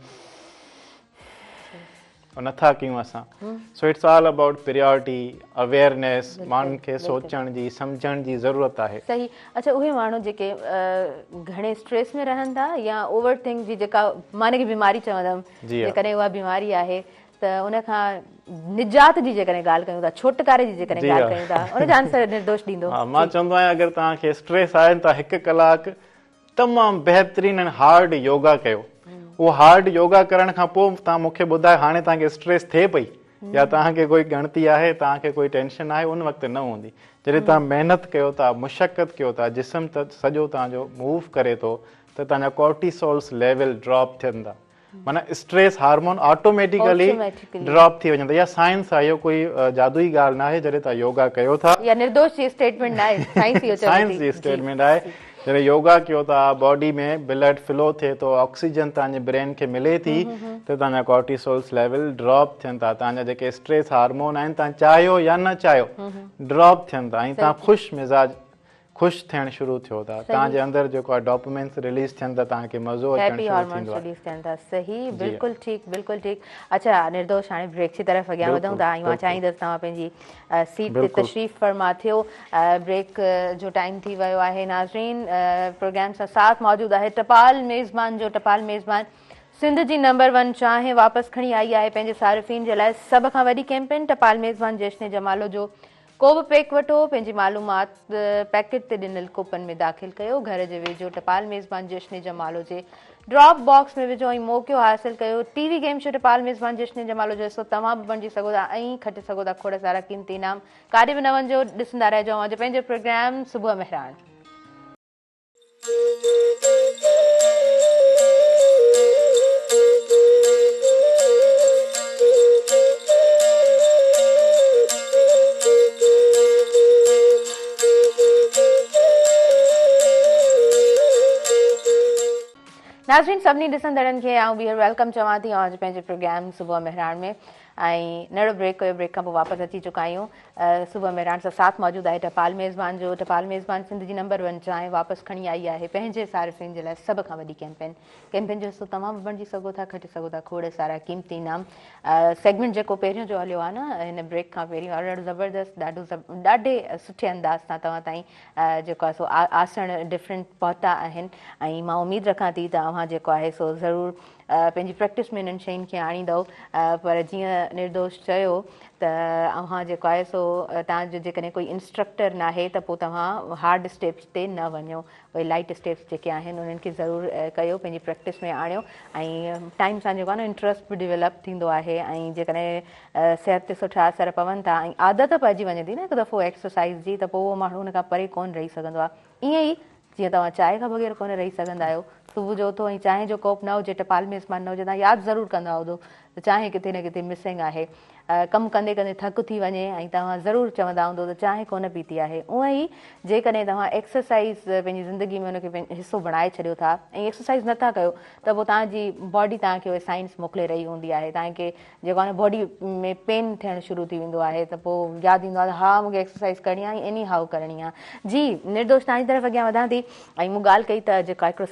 نه ٿا ڪيون اسان. So it's all about priority awareness ماڻهن کي سوچڻ جي سمجهڻ جي ضرورت آهي. صحيح اڇا اهي ماڻهو جيڪي گهڻي اسٽريس ۾ رهن ٿا يا اوور ٿنڪ جي جيڪا مان ان کي بيماري چوندم جيڪڏهن اها بيماري آهي ته ان کان نجات جي جيڪڏهن ڳالهه ڪيون ٿا، ڇوٽڪاري جي جيڪڏهن ڳالهه ڪيون ٿا، ان جو آنسر نردوش ڏيندو. ها، مان چوندو آهيان اگر توهان کي اسٽريس آهي ته هڪ ڪلاڪ تمام بهترين ۽ هارڊ يوگا ڪيو. اهو هارڊ يوگا ڪرڻ کان پوء توهان مون کي ٻڌايو هاڻي توهان کي اسٽريس ٿئي پئي يا توهان کي ڪوئي ڳڻتي آهي، توهان کي ڪوئي ٽينشن آهي، ان وقت نه هوندي. جڏهن توهان محنت ڪيو ٿا، مشقت ڪيو ٿا، جسم ته سڄو توهان جو موو ڪري ٿو ته توهان جا ڪورٽيسولس ليول ڊراپ ٿين ٿا. معنيٰ اسٽريس هارمون آٽوميٽيڪلي ڊراپ ٿي وڃن ٿا. اها سائنس آهي، اهو ڪوئي جادوئي ڳالهه ناهي. جڏهن توهان يوگا ڪيو ٿا. اها نردوش جي اسٽيٽمينٽ ناهي، سائنس اهو چوي ٿي. سائنس جي اسٽيٽمينٽ آهي. جڏهن يوگا ڪيو ٿا، باڊي ۾ بلڊ فلو ٿئي ٿو، آڪسيجن توهان جي برين کي ملي ٿي ته توهان جا ڪورٽيسولس ليول ڊراپ ٿين ٿا. توهان جا جيڪي اسٽريس هارمون آهن، توهان چاهيو يا نه چاهيو ڊراپ ٿين ٿا ۽ توهان خوش مزاج خوش ٿيڻ شروع ٿيو ٿا. توهان جي اندر جيڪو آهي ڊوپامينس رليز ٿين ٿا توهان کي مزو اچڻ هيپي شروع هارمونس ٿيندو آهي. رليز ٿين ٿا. صحيح بلڪل ٺيڪ بلڪل ٺيڪ. اڇا نردوش هاڻي بريڪ جي طرف اڳيان وڌون ٿا ۽ مان چاهيندس توهان پنهنجي سيٽ تي تشريف فرما ٿيو. بريڪ جو ٽائيم ٿي ويو آهي. ناظرين پروگرام سان ساٿ موجود آهي ٽپال ميزبان جو. ٽپال ميزبان سنڌ جي نمبر ون چانهه واپس کڻي آئي آهي پنهنجي صارفين جي لاء سڀ کان وڏي ڪيمپين ٽپال ميزبان جشن جمالو جو ڪو به پيڪ وٺو، پنهنجي معلومات پيڪيٽ تي ڏنل ڪوپن ۾ داخل ڪيو، گهر جي ويجهو ٽپال ميزبان جشن جمالو جي ڊراپ باڪس ۾ وجهو ۽ موقعو حاصل ڪيو. ٽي وي گيم شو ٽپال ميزبان جشن جمالو جو حصو توهان به بڻجي سگهو ٿا ۽ کٽي سگهو ٿا کوڙ سارا قيمتي انعام. ڪاڏي به نه وڃجو، ڏسندا رهجو اوهان جو پنهنجو پروگرام صبح مهراڻ. ناظرين سڀني ڏسندڙن کي آئون ٻيهر welcome چوان ٿي اوهان جي پنهنجي پروگرام صبح مهراڻ ۾ ۽ ننڍڙو بريڪ هيو بريڪ کان پوء واپس اچي چڪا آهيون صبح مهراڻ سان ساٿ موجود آهي ٽپال ميزبان جو. ٽپال ميزبان سنڌ جي نمبر ون چانهه واپس کڻي آئي آهي پنهنجي صارفين جي لاء سڀ کان وڏي ڪيمپين. ڪيمپين جو حصو توهان به بڻجي سگهو ٿا کٽي سگهو ٿا کوڙ سارا قيمتي انعام. سيگمينٽ جيڪو پهريون جو هليو آهي نه هن بريڪ کان پهريون وارو ڏاڍو زبردست ڏاڍو ڏاڍي سٺي انداز سان توهان تائين جيڪو آهي سو آسڻ ڊفرنٽ پهتا آهن ۽ مان اميد رکان ٿي ته اوهان جيڪو آهي سو ضرور پنهنجي پريڪٽس ۾ انهن شين کي آڻيندؤ پر جيئن نردوش چيو ته اوهان جيڪو آهي سو توهان جو جيڪڏهن ڪوئي انسٽرڪٽر ناهي ته پوء توهان هارڊ اسٽيپس تي نه وڃو اهي لائٽ اسٽيپس جيڪي آهن انهن کي ضرور ڪيو پنهنجي پريڪٽس ۾ آڻيو ۽ ٽائيم سان جيڪو آهي نه انٽرسٽ به ڊيولپ ٿيندو آهي ۽ جيڪڏهن صحت تي سٺا اثر پون ٿا ۽ عادت پئجي وڃي ٿي نه هڪ دفعو ايڪسرسائز جي ته پوء اهو ماڻهو ان کان پري ڪونه رهي سگهندو آهي ائين ئي جيئن توهان چانهه کان بغير ڪونه رهي سگهندا آهيو. صبح جو اٿو ۽ چانهه جو ڪوپ نه هجي، ٽپال ميزبان نه هجي، توهان ياد ضرور ڪندا هوندو ته چانهه ڪٿي نه ڪٿي مسنگ آهي. ڪم ڪندي ڪندي ٿڪ ٿي وڃي ۽ توهان ضرور چوندا هوندو ته چانهه ڪونه پيتي آهي. اونئن ئي جيڪڏهن توهان ايڪسرسائيز پنهنجي زندگي ۾ ان کي حصو بڻائي ڇڏيو ٿا ۽ ايڪسرسائيز نه ٿا ڪيو ته پوء توهان جي باڊي توهان کي اهي سائنس موڪلي رهي هوندي آهي. توهان کي جيڪو آهي نه باڊي ۾ پين ٿيڻ شروع ٿي ويندو آهي ته پوء ياد ايندو آهي ته ها مونکي ايڪسرسائز ڪرڻي آهي ايني هائو ڪرڻي آهي. جي نردوش توهان جي طرف اڳيان وڌان ٿي ۽ مون ڳالهه ڪئي ته جيڪو هڪڙو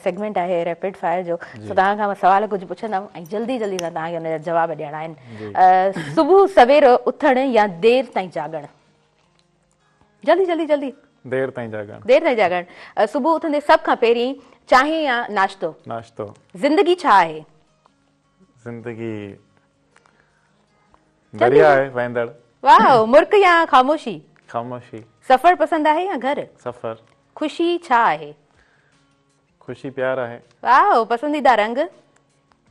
سيگمينٽ آهي ريپڊ فائر جو سو توهان کان مان سوال ڪجهه پڇندم ۽ جلدي جلدي سان توهان کي ان جا جواب ڏيڻا آهن. صبح سوير اٿڻ يا دير تائين جاڳڻ؟ جلدي جلدي جلدي. دير تائين جاڳڻ. دير تائين جاڳڻ. صبح اٿندي سڀ کان پهرين چانهه يا ناشتو؟ ناشتو. زندگي ڇا آهي؟ زندگي درياء آهي وهندڙ. واهه مرڪ يا خاموشي؟ خاموشي. سفر پسند آهي يا گهر؟ سفر. خوشي ڇا آهي؟ خوشي پيار آهي. واهه پسنديده رنگ؟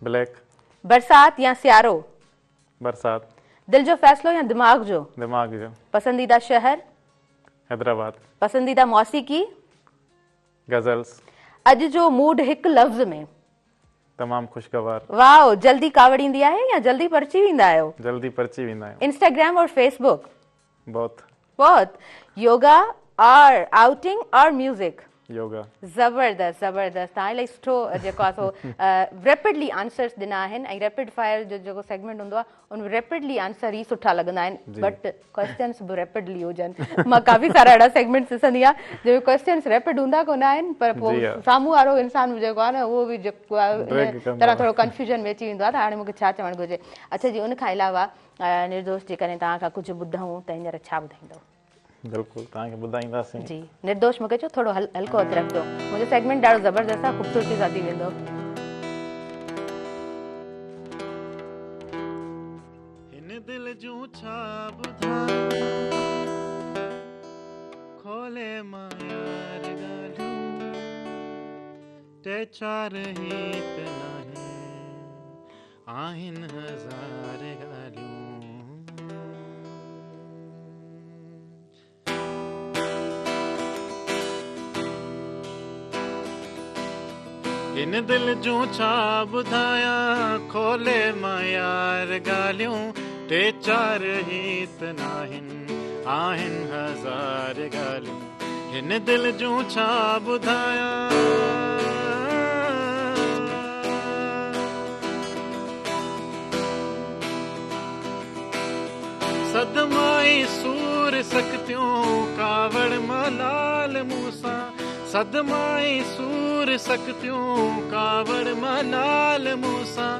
بليڪ. برسات يا سيارو؟ برسات. دل جو فيصلو يا دماغ جو؟ دماغ جو. پسنديده شهر؟ حيدرآباد. پسنديده موسيقي؟ غزلز. اڄ جو موڊ هڪ لفظ ۾؟ تمام خوشگوار. واو جلدي ڪاوڙ ايندي آهي يا جلدي پرچي ويندا آهيو؟ جلدي پرچي ويندا آهيون. انسٽاگرام اور Facebook? Both. Both. Yoga اور آئوٽنگ اور ميوزڪ؟ يوگا. زبردست زبردست توهان الاهي سٺو جيڪو آهي سو ريپڊلي آنسرس ڏنا آهن ۽ ريپڊ فائر جو جيڪو سيگمينٽ هوندو آهي ان ۾ ريپڊلي آنسر ئي سٺا لڳندا آهن بٽ ڪويسچنس به ريپڊلي هجن مان ڪافي سارا اهڙا سيگمينٽس ڏسندي آهيان جنهن ۾ ڪويسچنس ريپڊ هوندا ڪونه آهن پر پوء سامهون وارو انسان به جيڪو آهي نه اهو به جيڪو آهي ان طرح ٿورو ڪنفيوزن ۾ اچي ويندو آهي ته هاڻي مون کي ڇا چوڻ گهرجي. اڇا جي ان کان علاوه نردوش جيڪڏهن توهان کان ڪجهه ٻڌون ته هينئر ڇا ٻڌائيندؤ؟ بلڪل توهان کي ٻڌائينداسين. جي نردوش مون کي چيو ٿورو هلڪو هٿ رکجو منهنجو سيگمينٽ ڏاڍو زبردست آهي خوبصورتي سان ٿي ويندو. هن دل کولي مان يار ڳالهيون، ٽي چار هي ته ناهن، آهن هزار ڳالهيون. هن دل جون ڇا ٻڌايان، کولي مان يار ڳالهيون، ٽي چار هي ته ناهن، آهن هزار ڳالهيون. هن دل جون ڇا ٻڌايان. صدما ۽ سور سختيون، ڪاوڙ ملال مون سان. صدما ۽ سور سختيون، ڪاوڙ ملال مون سان.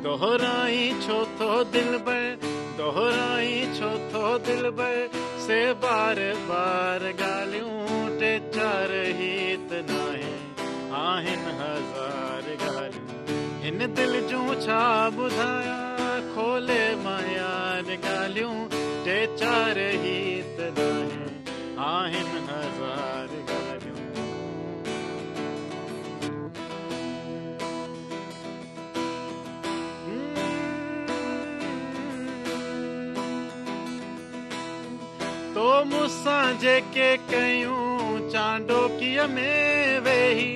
دهرائين ڇو ٿو دلبر، دهرائين ڇو ٿو دلبر، سي بار بار ڳالهيون. ٽي چار هي ته ناهن، آهن هزار ڳالهيون. هن دل جون ڇا ٻڌايان، کولي مان يار ڳالهيون، ٽي چار هي ته ناهن، آهن هزار ڳالهيون. تو مون سان جيڪي ڪيون چانڊوڪيء ۾ ويهي،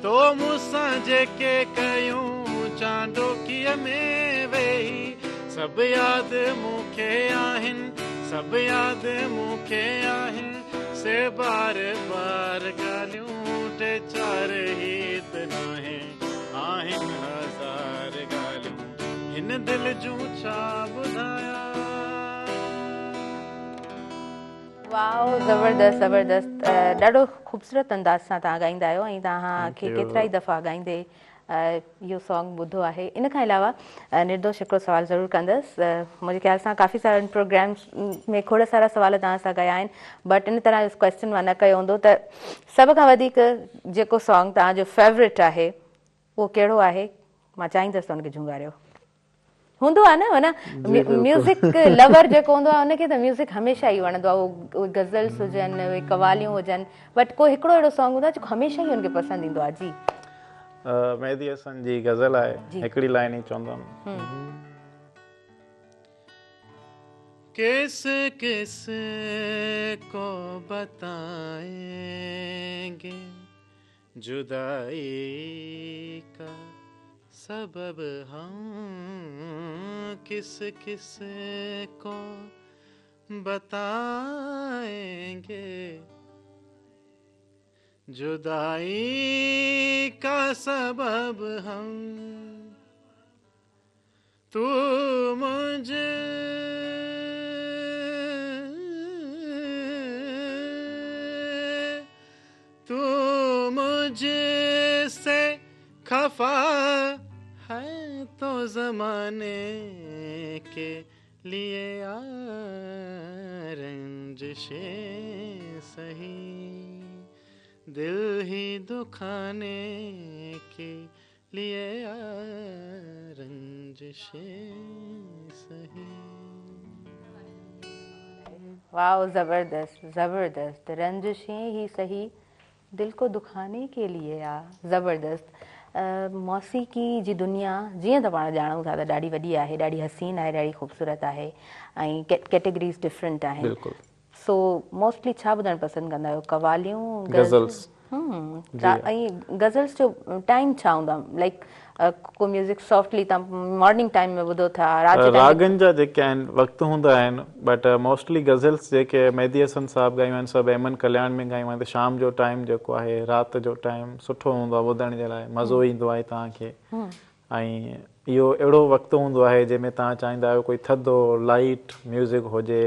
تو مون سان جيڪي ڪيون چانڊوڪيء ۾ ويهي، سڀ ياد مون کي آهن، سڀ ياد مون کي آهن، سي بار بار ڳالهيون. ٽي چار هي ته ناهن، آهن هزار ڳالهيون. هن دل جون ڇا ٻڌايان. واو زبردست زبردست ڏاڍو خوبصورت انداز سان توهان ڳائيندا آهيو ۽ توهان کي ڪيترا ئي دفعا ڳائيندي اهو سانگ ٻڌو آهي. ان کان علاوه نردوش هڪڙو سوال ضرور ڪندس، منهنجي خيال سان ڪافي سارن پروگرامس ۾ کوڙ سارا سوال توهان سان ڪيا آهن بٽ ان طرح جو ڪويسچن مان نه ڪيو هوندو ته سڀ کان وڌيڪ جيڪو سانگ توهان جو فيورٽ آهي اهو ڪهڙو آهي؟ مان چاهيندس ته ان کي جهونگاريو. هوندو آهي نه معنيٰ ميوزڪ لور جيڪو هوندو آهي ان کي ته ميوزڪ هميشه ئي وڻندو آهي، اهي غزلس هجن، اهي قواليون هجن، بٽ ڪو هڪڙو اهڙو سانگ هوندو آهي جيڪو هميشه ئي ان کي پسند ايندو آهي. جي مهدي حسن جي غزل آهي، هڪڙي لائن ئي چوندم. ڪس ڪس ڪو بتائين گي جدائي ڪا سبب هم، ڪس ڪس ڪو بتائين گي جدائي ڪا سبب هم، تو مجھ تو مجھ سي خفا هي تو زماني ڪي ليي آ رنجشين سهي، دل هي دکاني ڪي ليي آ رنجشين سهي. واو زبردست زبردست رنجشين هي سهي دل ڪو دکاني ڪي ليي آ زبردست. موسيقي جي دنيا جيئن ته پاڻ ڄاڻون ٿا ته ڏاڍي وڏي آهي، ڏاڍي حسين آهي، ڏاڍي خوبصورت آهي ۽ ڪيٽيگريز ڊفرنٽ آهن. بلڪل. سو موسٽلي ڇا ٻڌڻ پسند ڪندا آهيو قواليون غزلس ۽ غزلس جو ٽائيم ڇا هوندو آهي لائيڪ ڪو ميوزڪ سافٽلي توهان مارننگ ٽائيم ۾ ٻڌو ٿا رات جي ٽائيم راڳن جا جيڪي آهن وقت هوندا آهن بٽ موسٽلي غزلس جيڪي مهدي حسن صاحب ڳايون آهن سڀ ايمن ڪلياڻ ۾ ڳايون آهن ته شام جو ٽائيم جيڪو آهي رات جو ٽائيم سٺو هوندو آهي ٻڌڻ جي لاء مزو ايندو آهي توهان کي ۽ اهو اهڙو وقت هوندو آهي جنهن ۾ توهان چاهيندا آهيو ڪوئي ٿڌو لائيٽ ميوزڪ هجي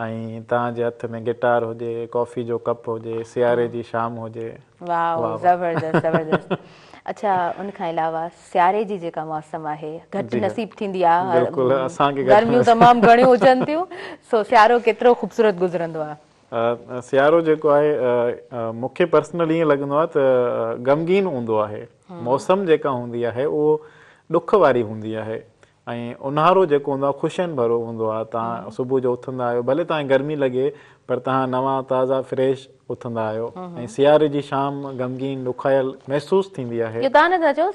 ۽ توهان جي هٿ ۾ گٽار هجي، ڪافي جو ڪپ هجي، سياري جي شام هجي. واو زبردست زبردست اڇا ان کان علاوه سياري جي جيڪا موسم آهي گهٽ نصيب ٿيندي آهي بلڪل اسان کي گرميون تمام گهڻيون هجن ٿيون سو سيارو ڪيترو خوبصورت گذرندو آهي. سيارو جيڪو آهي مون کي پرسنلي ائين لڳندو آهي ته غمگين هوندو آهي. موسم جيڪا هوندي آهي اهو ڏک واري هوندي آهي. ۽ اونهارو جيڪو هوندو آهي خوشين ڀرو هوندو آهي توهان صبح جو اٿندا آهيو ڀلي توهان کي گرمي لڳي پر توهان نوان تازا فريش اٿندا آهيو ۽ سياري جي شام غمگين ڏکايل محسوس ٿيندي آهي. اهو توهان نه ٿا چئو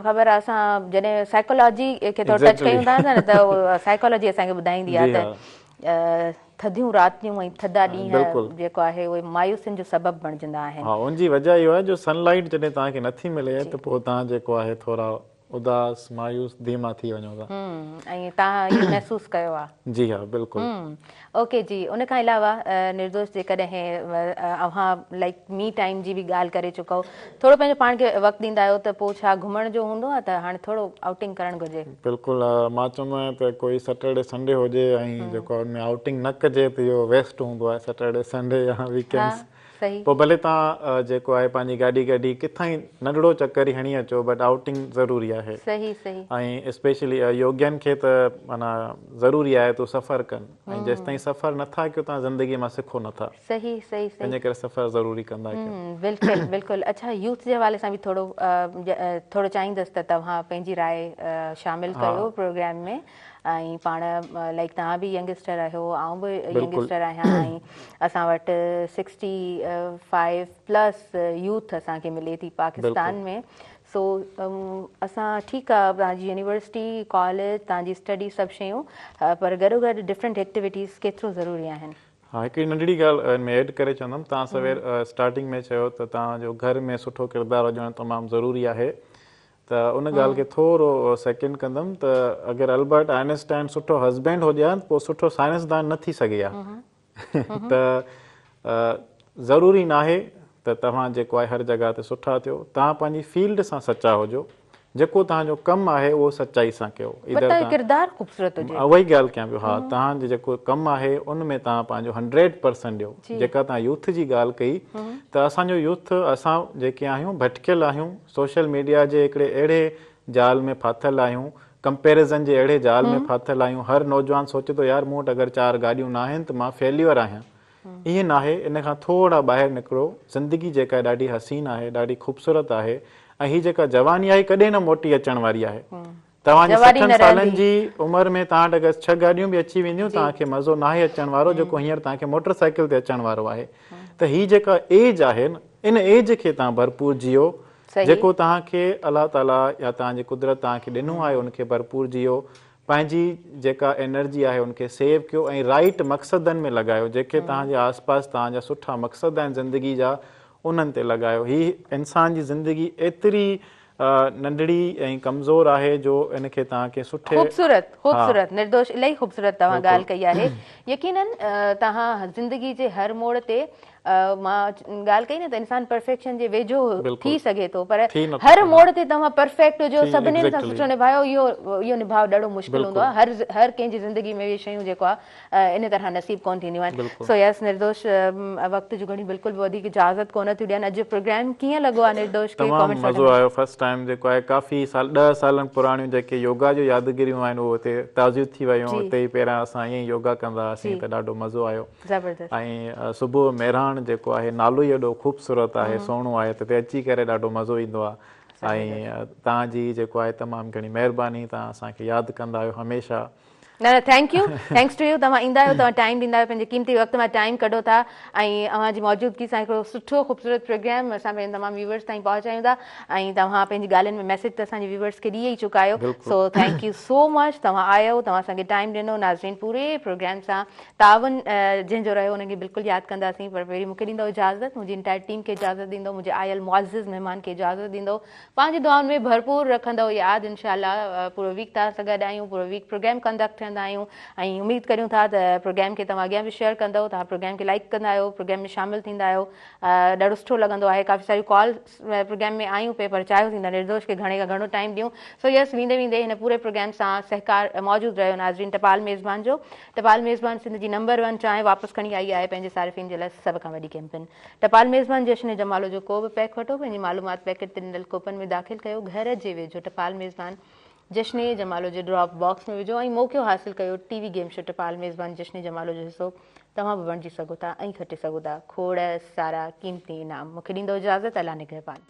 خبر آهي اسان جڏهن سائيڪالاجي کي ٿورو ٽچ ڪيون ٿا نه ته سائيڪالاجي اسان کي ٻڌائيندي آهي ته ٿڌيون راتيون ۽ ٿڌا ڏينهن جيڪو آهي اهي مايوسين جو سبب بڻجندا آهن. ها ان جي وجه اهو آهي جو سن لائيٽ جڏهن توهان کي نٿي ملي ته پوء توهان جيڪو آهي ٿورا اداس، مايوس، ڌيما ٿي وڃو ٿا. ۽ توهان اهو محسوس ڪيو آ. جي ها بلڪل. اوڪي جي ان کان علاوه نردوش جيڪڏهن اوهان لائيڪ مي ٽائيم جي به ڳالهه ڪري چڪؤ ٿورو پنهنجو پاڻ کي وقت ڏيندا آهيو ته پوء ڇا گهمڻ جو هوندو آ ته هاڻي ٿورو آئوٽنگ ڪرڻ گهرجي. بلڪل مان چوندو آهيان ته ڪوئي سيٽرڊي سنڊي هجي ۽ جيڪو ان ۾ آئوٽنگ نه ڪجي ته اهو ويسٽ هوندو آهي سيٽرڊي سنڊي يا ويڪينڊس صحيح. پوء ڀلي توهان جيڪو آهي پنهنجي گاڏي ڪڍي ڪٿان ئي ننڍڙو چڪر ئي هڻي اچو بٽ آئوٽنگ ضروري آهي. صحيح صحيح. ۽ اسپيشلي يوگين کي ته معنيٰ ضروري آهي ته هو سفر ڪن ۽ جيستائين سفر نٿا ڪيو توهان زندگي مان سکو نٿا. صحيح صحيح صحيح. ان ڪري سفر ضروري ڪندا ڪيو. بلڪل بلڪل اڇا يوٿ جي حوالي سان به ٿورو ٿورو چاهيندس ته توهان پنهنجي راء شامل ڪيو پروگرام ۾. ۽ پاڻ لائيڪ توهان به ينگسٽر آهيو آئون به ينگسٽر آهيان ۽ اسان وٽ 65 پلس يوٿ اسان کي ملي ٿي پاڪستان ۾ سو اسان ٺيڪ آ توهان جي يونيورسٽي ڪاليج توهان جي اسٽڊي سڀ شيون پر گڏو گڏ ڊفرنٽ ايڪٽيوٽيز ڪيترو ضروري آهن. ها هڪڙي ننڍڙي ڳالهه ان ۾ ايڊ ڪري چوندم توهان سوير اسٽارٽنگ ۾ چيو ته توهان جو گهر ۾ سٺو ڪردار هجڻ تمام ضروري آهي ته ان ڳالهه کي ٿورو سيڪنڊ ڪندم ته اگر البرٽ آئنسٽائن سٺو هسبينڊ هجي ها ته پوء سٺو سائنسدان نه ٿي سگهي ها ته ضروري ناهي ته توهان جيڪو آهي هر جڳهه تي سٺا ٿيو توهان پنهنجي فيلڊ سان سچا هجو جيڪو توهان جو ڪم آهي اهو سچائي سان ڪيو پر توهان جو ڪردار خوبصورت هجي. اها ئي ڳالهه ڪيان پيو ها توهان جو جيڪو ڪم آهي ان ۾ توهان پنهنجو 100% ڏيو جيڪا توهان يوٿ جي ڳالهه ڪئي ته اسان جو يوٿ اسان جيڪي آهيون ڀٽڪيل آهيون سوشل ميڊيا جي هڪڙي اهڙي جال ۾ ڦاٿل آهيون، ڪمپيريزن جي اهڙي جال ۾ ڦاٿل آهيون، هر نوجوان سوچي ٿو يار مون وٽ اگر چار گاڏيون ناهن ته مان فيليور آهيان. ائين ناهي، ان کان ٿورا ٻاهر نڪرو، زندگي جيڪا آهي ڏاڍي حسين آهي، ڏاڍي خوبصورت آهي ۽ هي جيڪا جواني آهي ڪڏهن نه موٽي اچڻ واري آهي. توهان جي جواني سٺن نه سالن رهندي. جي عمر ۾ توهان وٽ اگر ڇهه گاڏيون به اچي وينديون توهان کي مزو ناهي اچڻ وارو جيڪو هينئر توهان کي موٽر سائيڪل تي اچڻ وارو آهي ته هي جيڪا ايج آهي نه ان ايج کي توهان ڀرپور جيئو جيڪو توهان کي الله تعالي يا توهان جي قدرت توهان کي ڏنو آهي ان کي ڀرپور جيئو پنهنجي جيڪا انرجي آهي ان کي سيو ڪيو ۽ رائيٽ مقصدن ۾ لڳايو جيڪي توهان جي آس پاس توهان جا سٺا مقصد آهن زندگي جا انهن تي لڳايو هي انسان جي زندگي ايتري ننڍڙي ۽ ڪمزور آهي جو ان کي توهان ڪنهن سٺي خوبصورت خوبصورت نردوش الاهي خوبصورت توهان ڳالهه ڪئي آهي يقينن توهان زندگي جي هر موڙ تي مان ڳالهه ڪئي نه ته انسان پرفيڪشن جي ويجهو ٿي سگهي ٿو پر هر موڙ تي توهان پرفيڪٽ هجو سڀني سان سٺو نڀايو اهو اهو نڀاء ڏاڍو مشڪل هوندو آهي هر هر ڪنهن جي زندگي ۾ اهي شيون جيڪو آهي ان طرح نصيب ڪونه ٿينديون آهن سو يس نردوش وقت جون گهڙيون بلڪل به وڌيڪ اجازت ڪونه ٿيون ڏين اڄ جو پروگرام ڪيئن لڳو آهي نردوش کي تمام مزو آيو فرسٽ ٽائيم جيڪو آهي ڪافي سال 10 سالن پراڻيون جيڪي يوگا جون يادگيريون آهن اهي اتي تازيون ٿي ويون اتي ئي پهريان اسان ائين ئي يوگا ڪندا هئاسين ته ڏاڍو مزو آيو زبردست ۽ صبح مهراڻ جيڪو آهي نالو ئي ايڏو خوبصورت آهي سهڻو آهي ته اتي اچي ڪري ڏاڍو مزو ايندو آهي ۽ توهان جي جيڪو آهي تمام گهڻي مهرباني توهان اسان کي ياد ڪندا آهيو هميشه نه نه thank you thanks to you توهان ايندا آهيو توهان ٽائيم ڏيندا آهيو پنهنجي قيمتي وقت مان ٽائيم ڪڍو ٿا ۽ اوهان جي موجودگي سان هڪڙو سٺو خوبصورت پروگرام اسان پنهنجي تمام ويورز تائين پهچايون ٿا ۽ توهان پنهنجي ڳالهين ۾ ميسيج ته اسان جي ويورز کي ڏئي ئي چڪا آهيو سو thank you سو مچ توهان آيو توهان اسان کي ٽائيم ڏنو ناظرين پوري پروگرام سان تعاون جنهن جو رهيو انهن کي بلڪل ياد ڪنداسين پر پهرين مون کي ڏيندو اجازت منهنجي انٽائر ٽيم کي اجازت ڏيندو منهنجي آيل معزز مهمان کي اجازت ڏيندو پنهنجي دعائن ۾ ڀرپور رکندؤ ياد انشاء الله پورو ويڪ توهان سان گڏ آهيون پورو ويڪ پروگرام ڪنڊڪٽ ٿيندا آهيون ۽ اميد ڪريون ٿا ته پروگرام کي توهان اڳيان به شيئر ڪندؤ توهان پروگرام کي لائڪ ڪندا آهيو پروگرام ۾ شامل ٿيندا آهيو ڏاڍو سٺو لڳندو آهي ڪافي ساريون ڪالز پروگرام ۾ آيون پئي پر چاهيوسين ته نردوش کي گهڻي کان گهڻو ٽائيم ڏيون سو يس ويندي ويندي هن پوري پروگرام سان سهڪار موجود رهيو ناظرين ٽپال ميزبان جو ٽپال ميزبان سنڌ جي نمبر ون چانهه واپس کڻي آئي آهي پنهنجي صارفين جي لاء سڀ کان وڏي ڪيمپين ٽپال ميزبان جشن جمالو جو ڪو به پيڪ وٺو، پنهنجي معلومات پيڪيٽ تي ڏنل ڪوپن ۾ داخل ڪيو، گهر جي ويجهو ٽپال ميزبان جشن جمالو جي ڊراپ باڪس ۾ وجهو ۽ موقعو حاصل ڪيو ٽي وي گيم شو ٽپال ميزبان جشن جمالو جو حصو توهان به بڻجي سگهو ٿا ۽ کٽي سگهو ٿا کوڙ سارا قيمتي انعام مون کي ڏيندو اجازت الله نگهبان.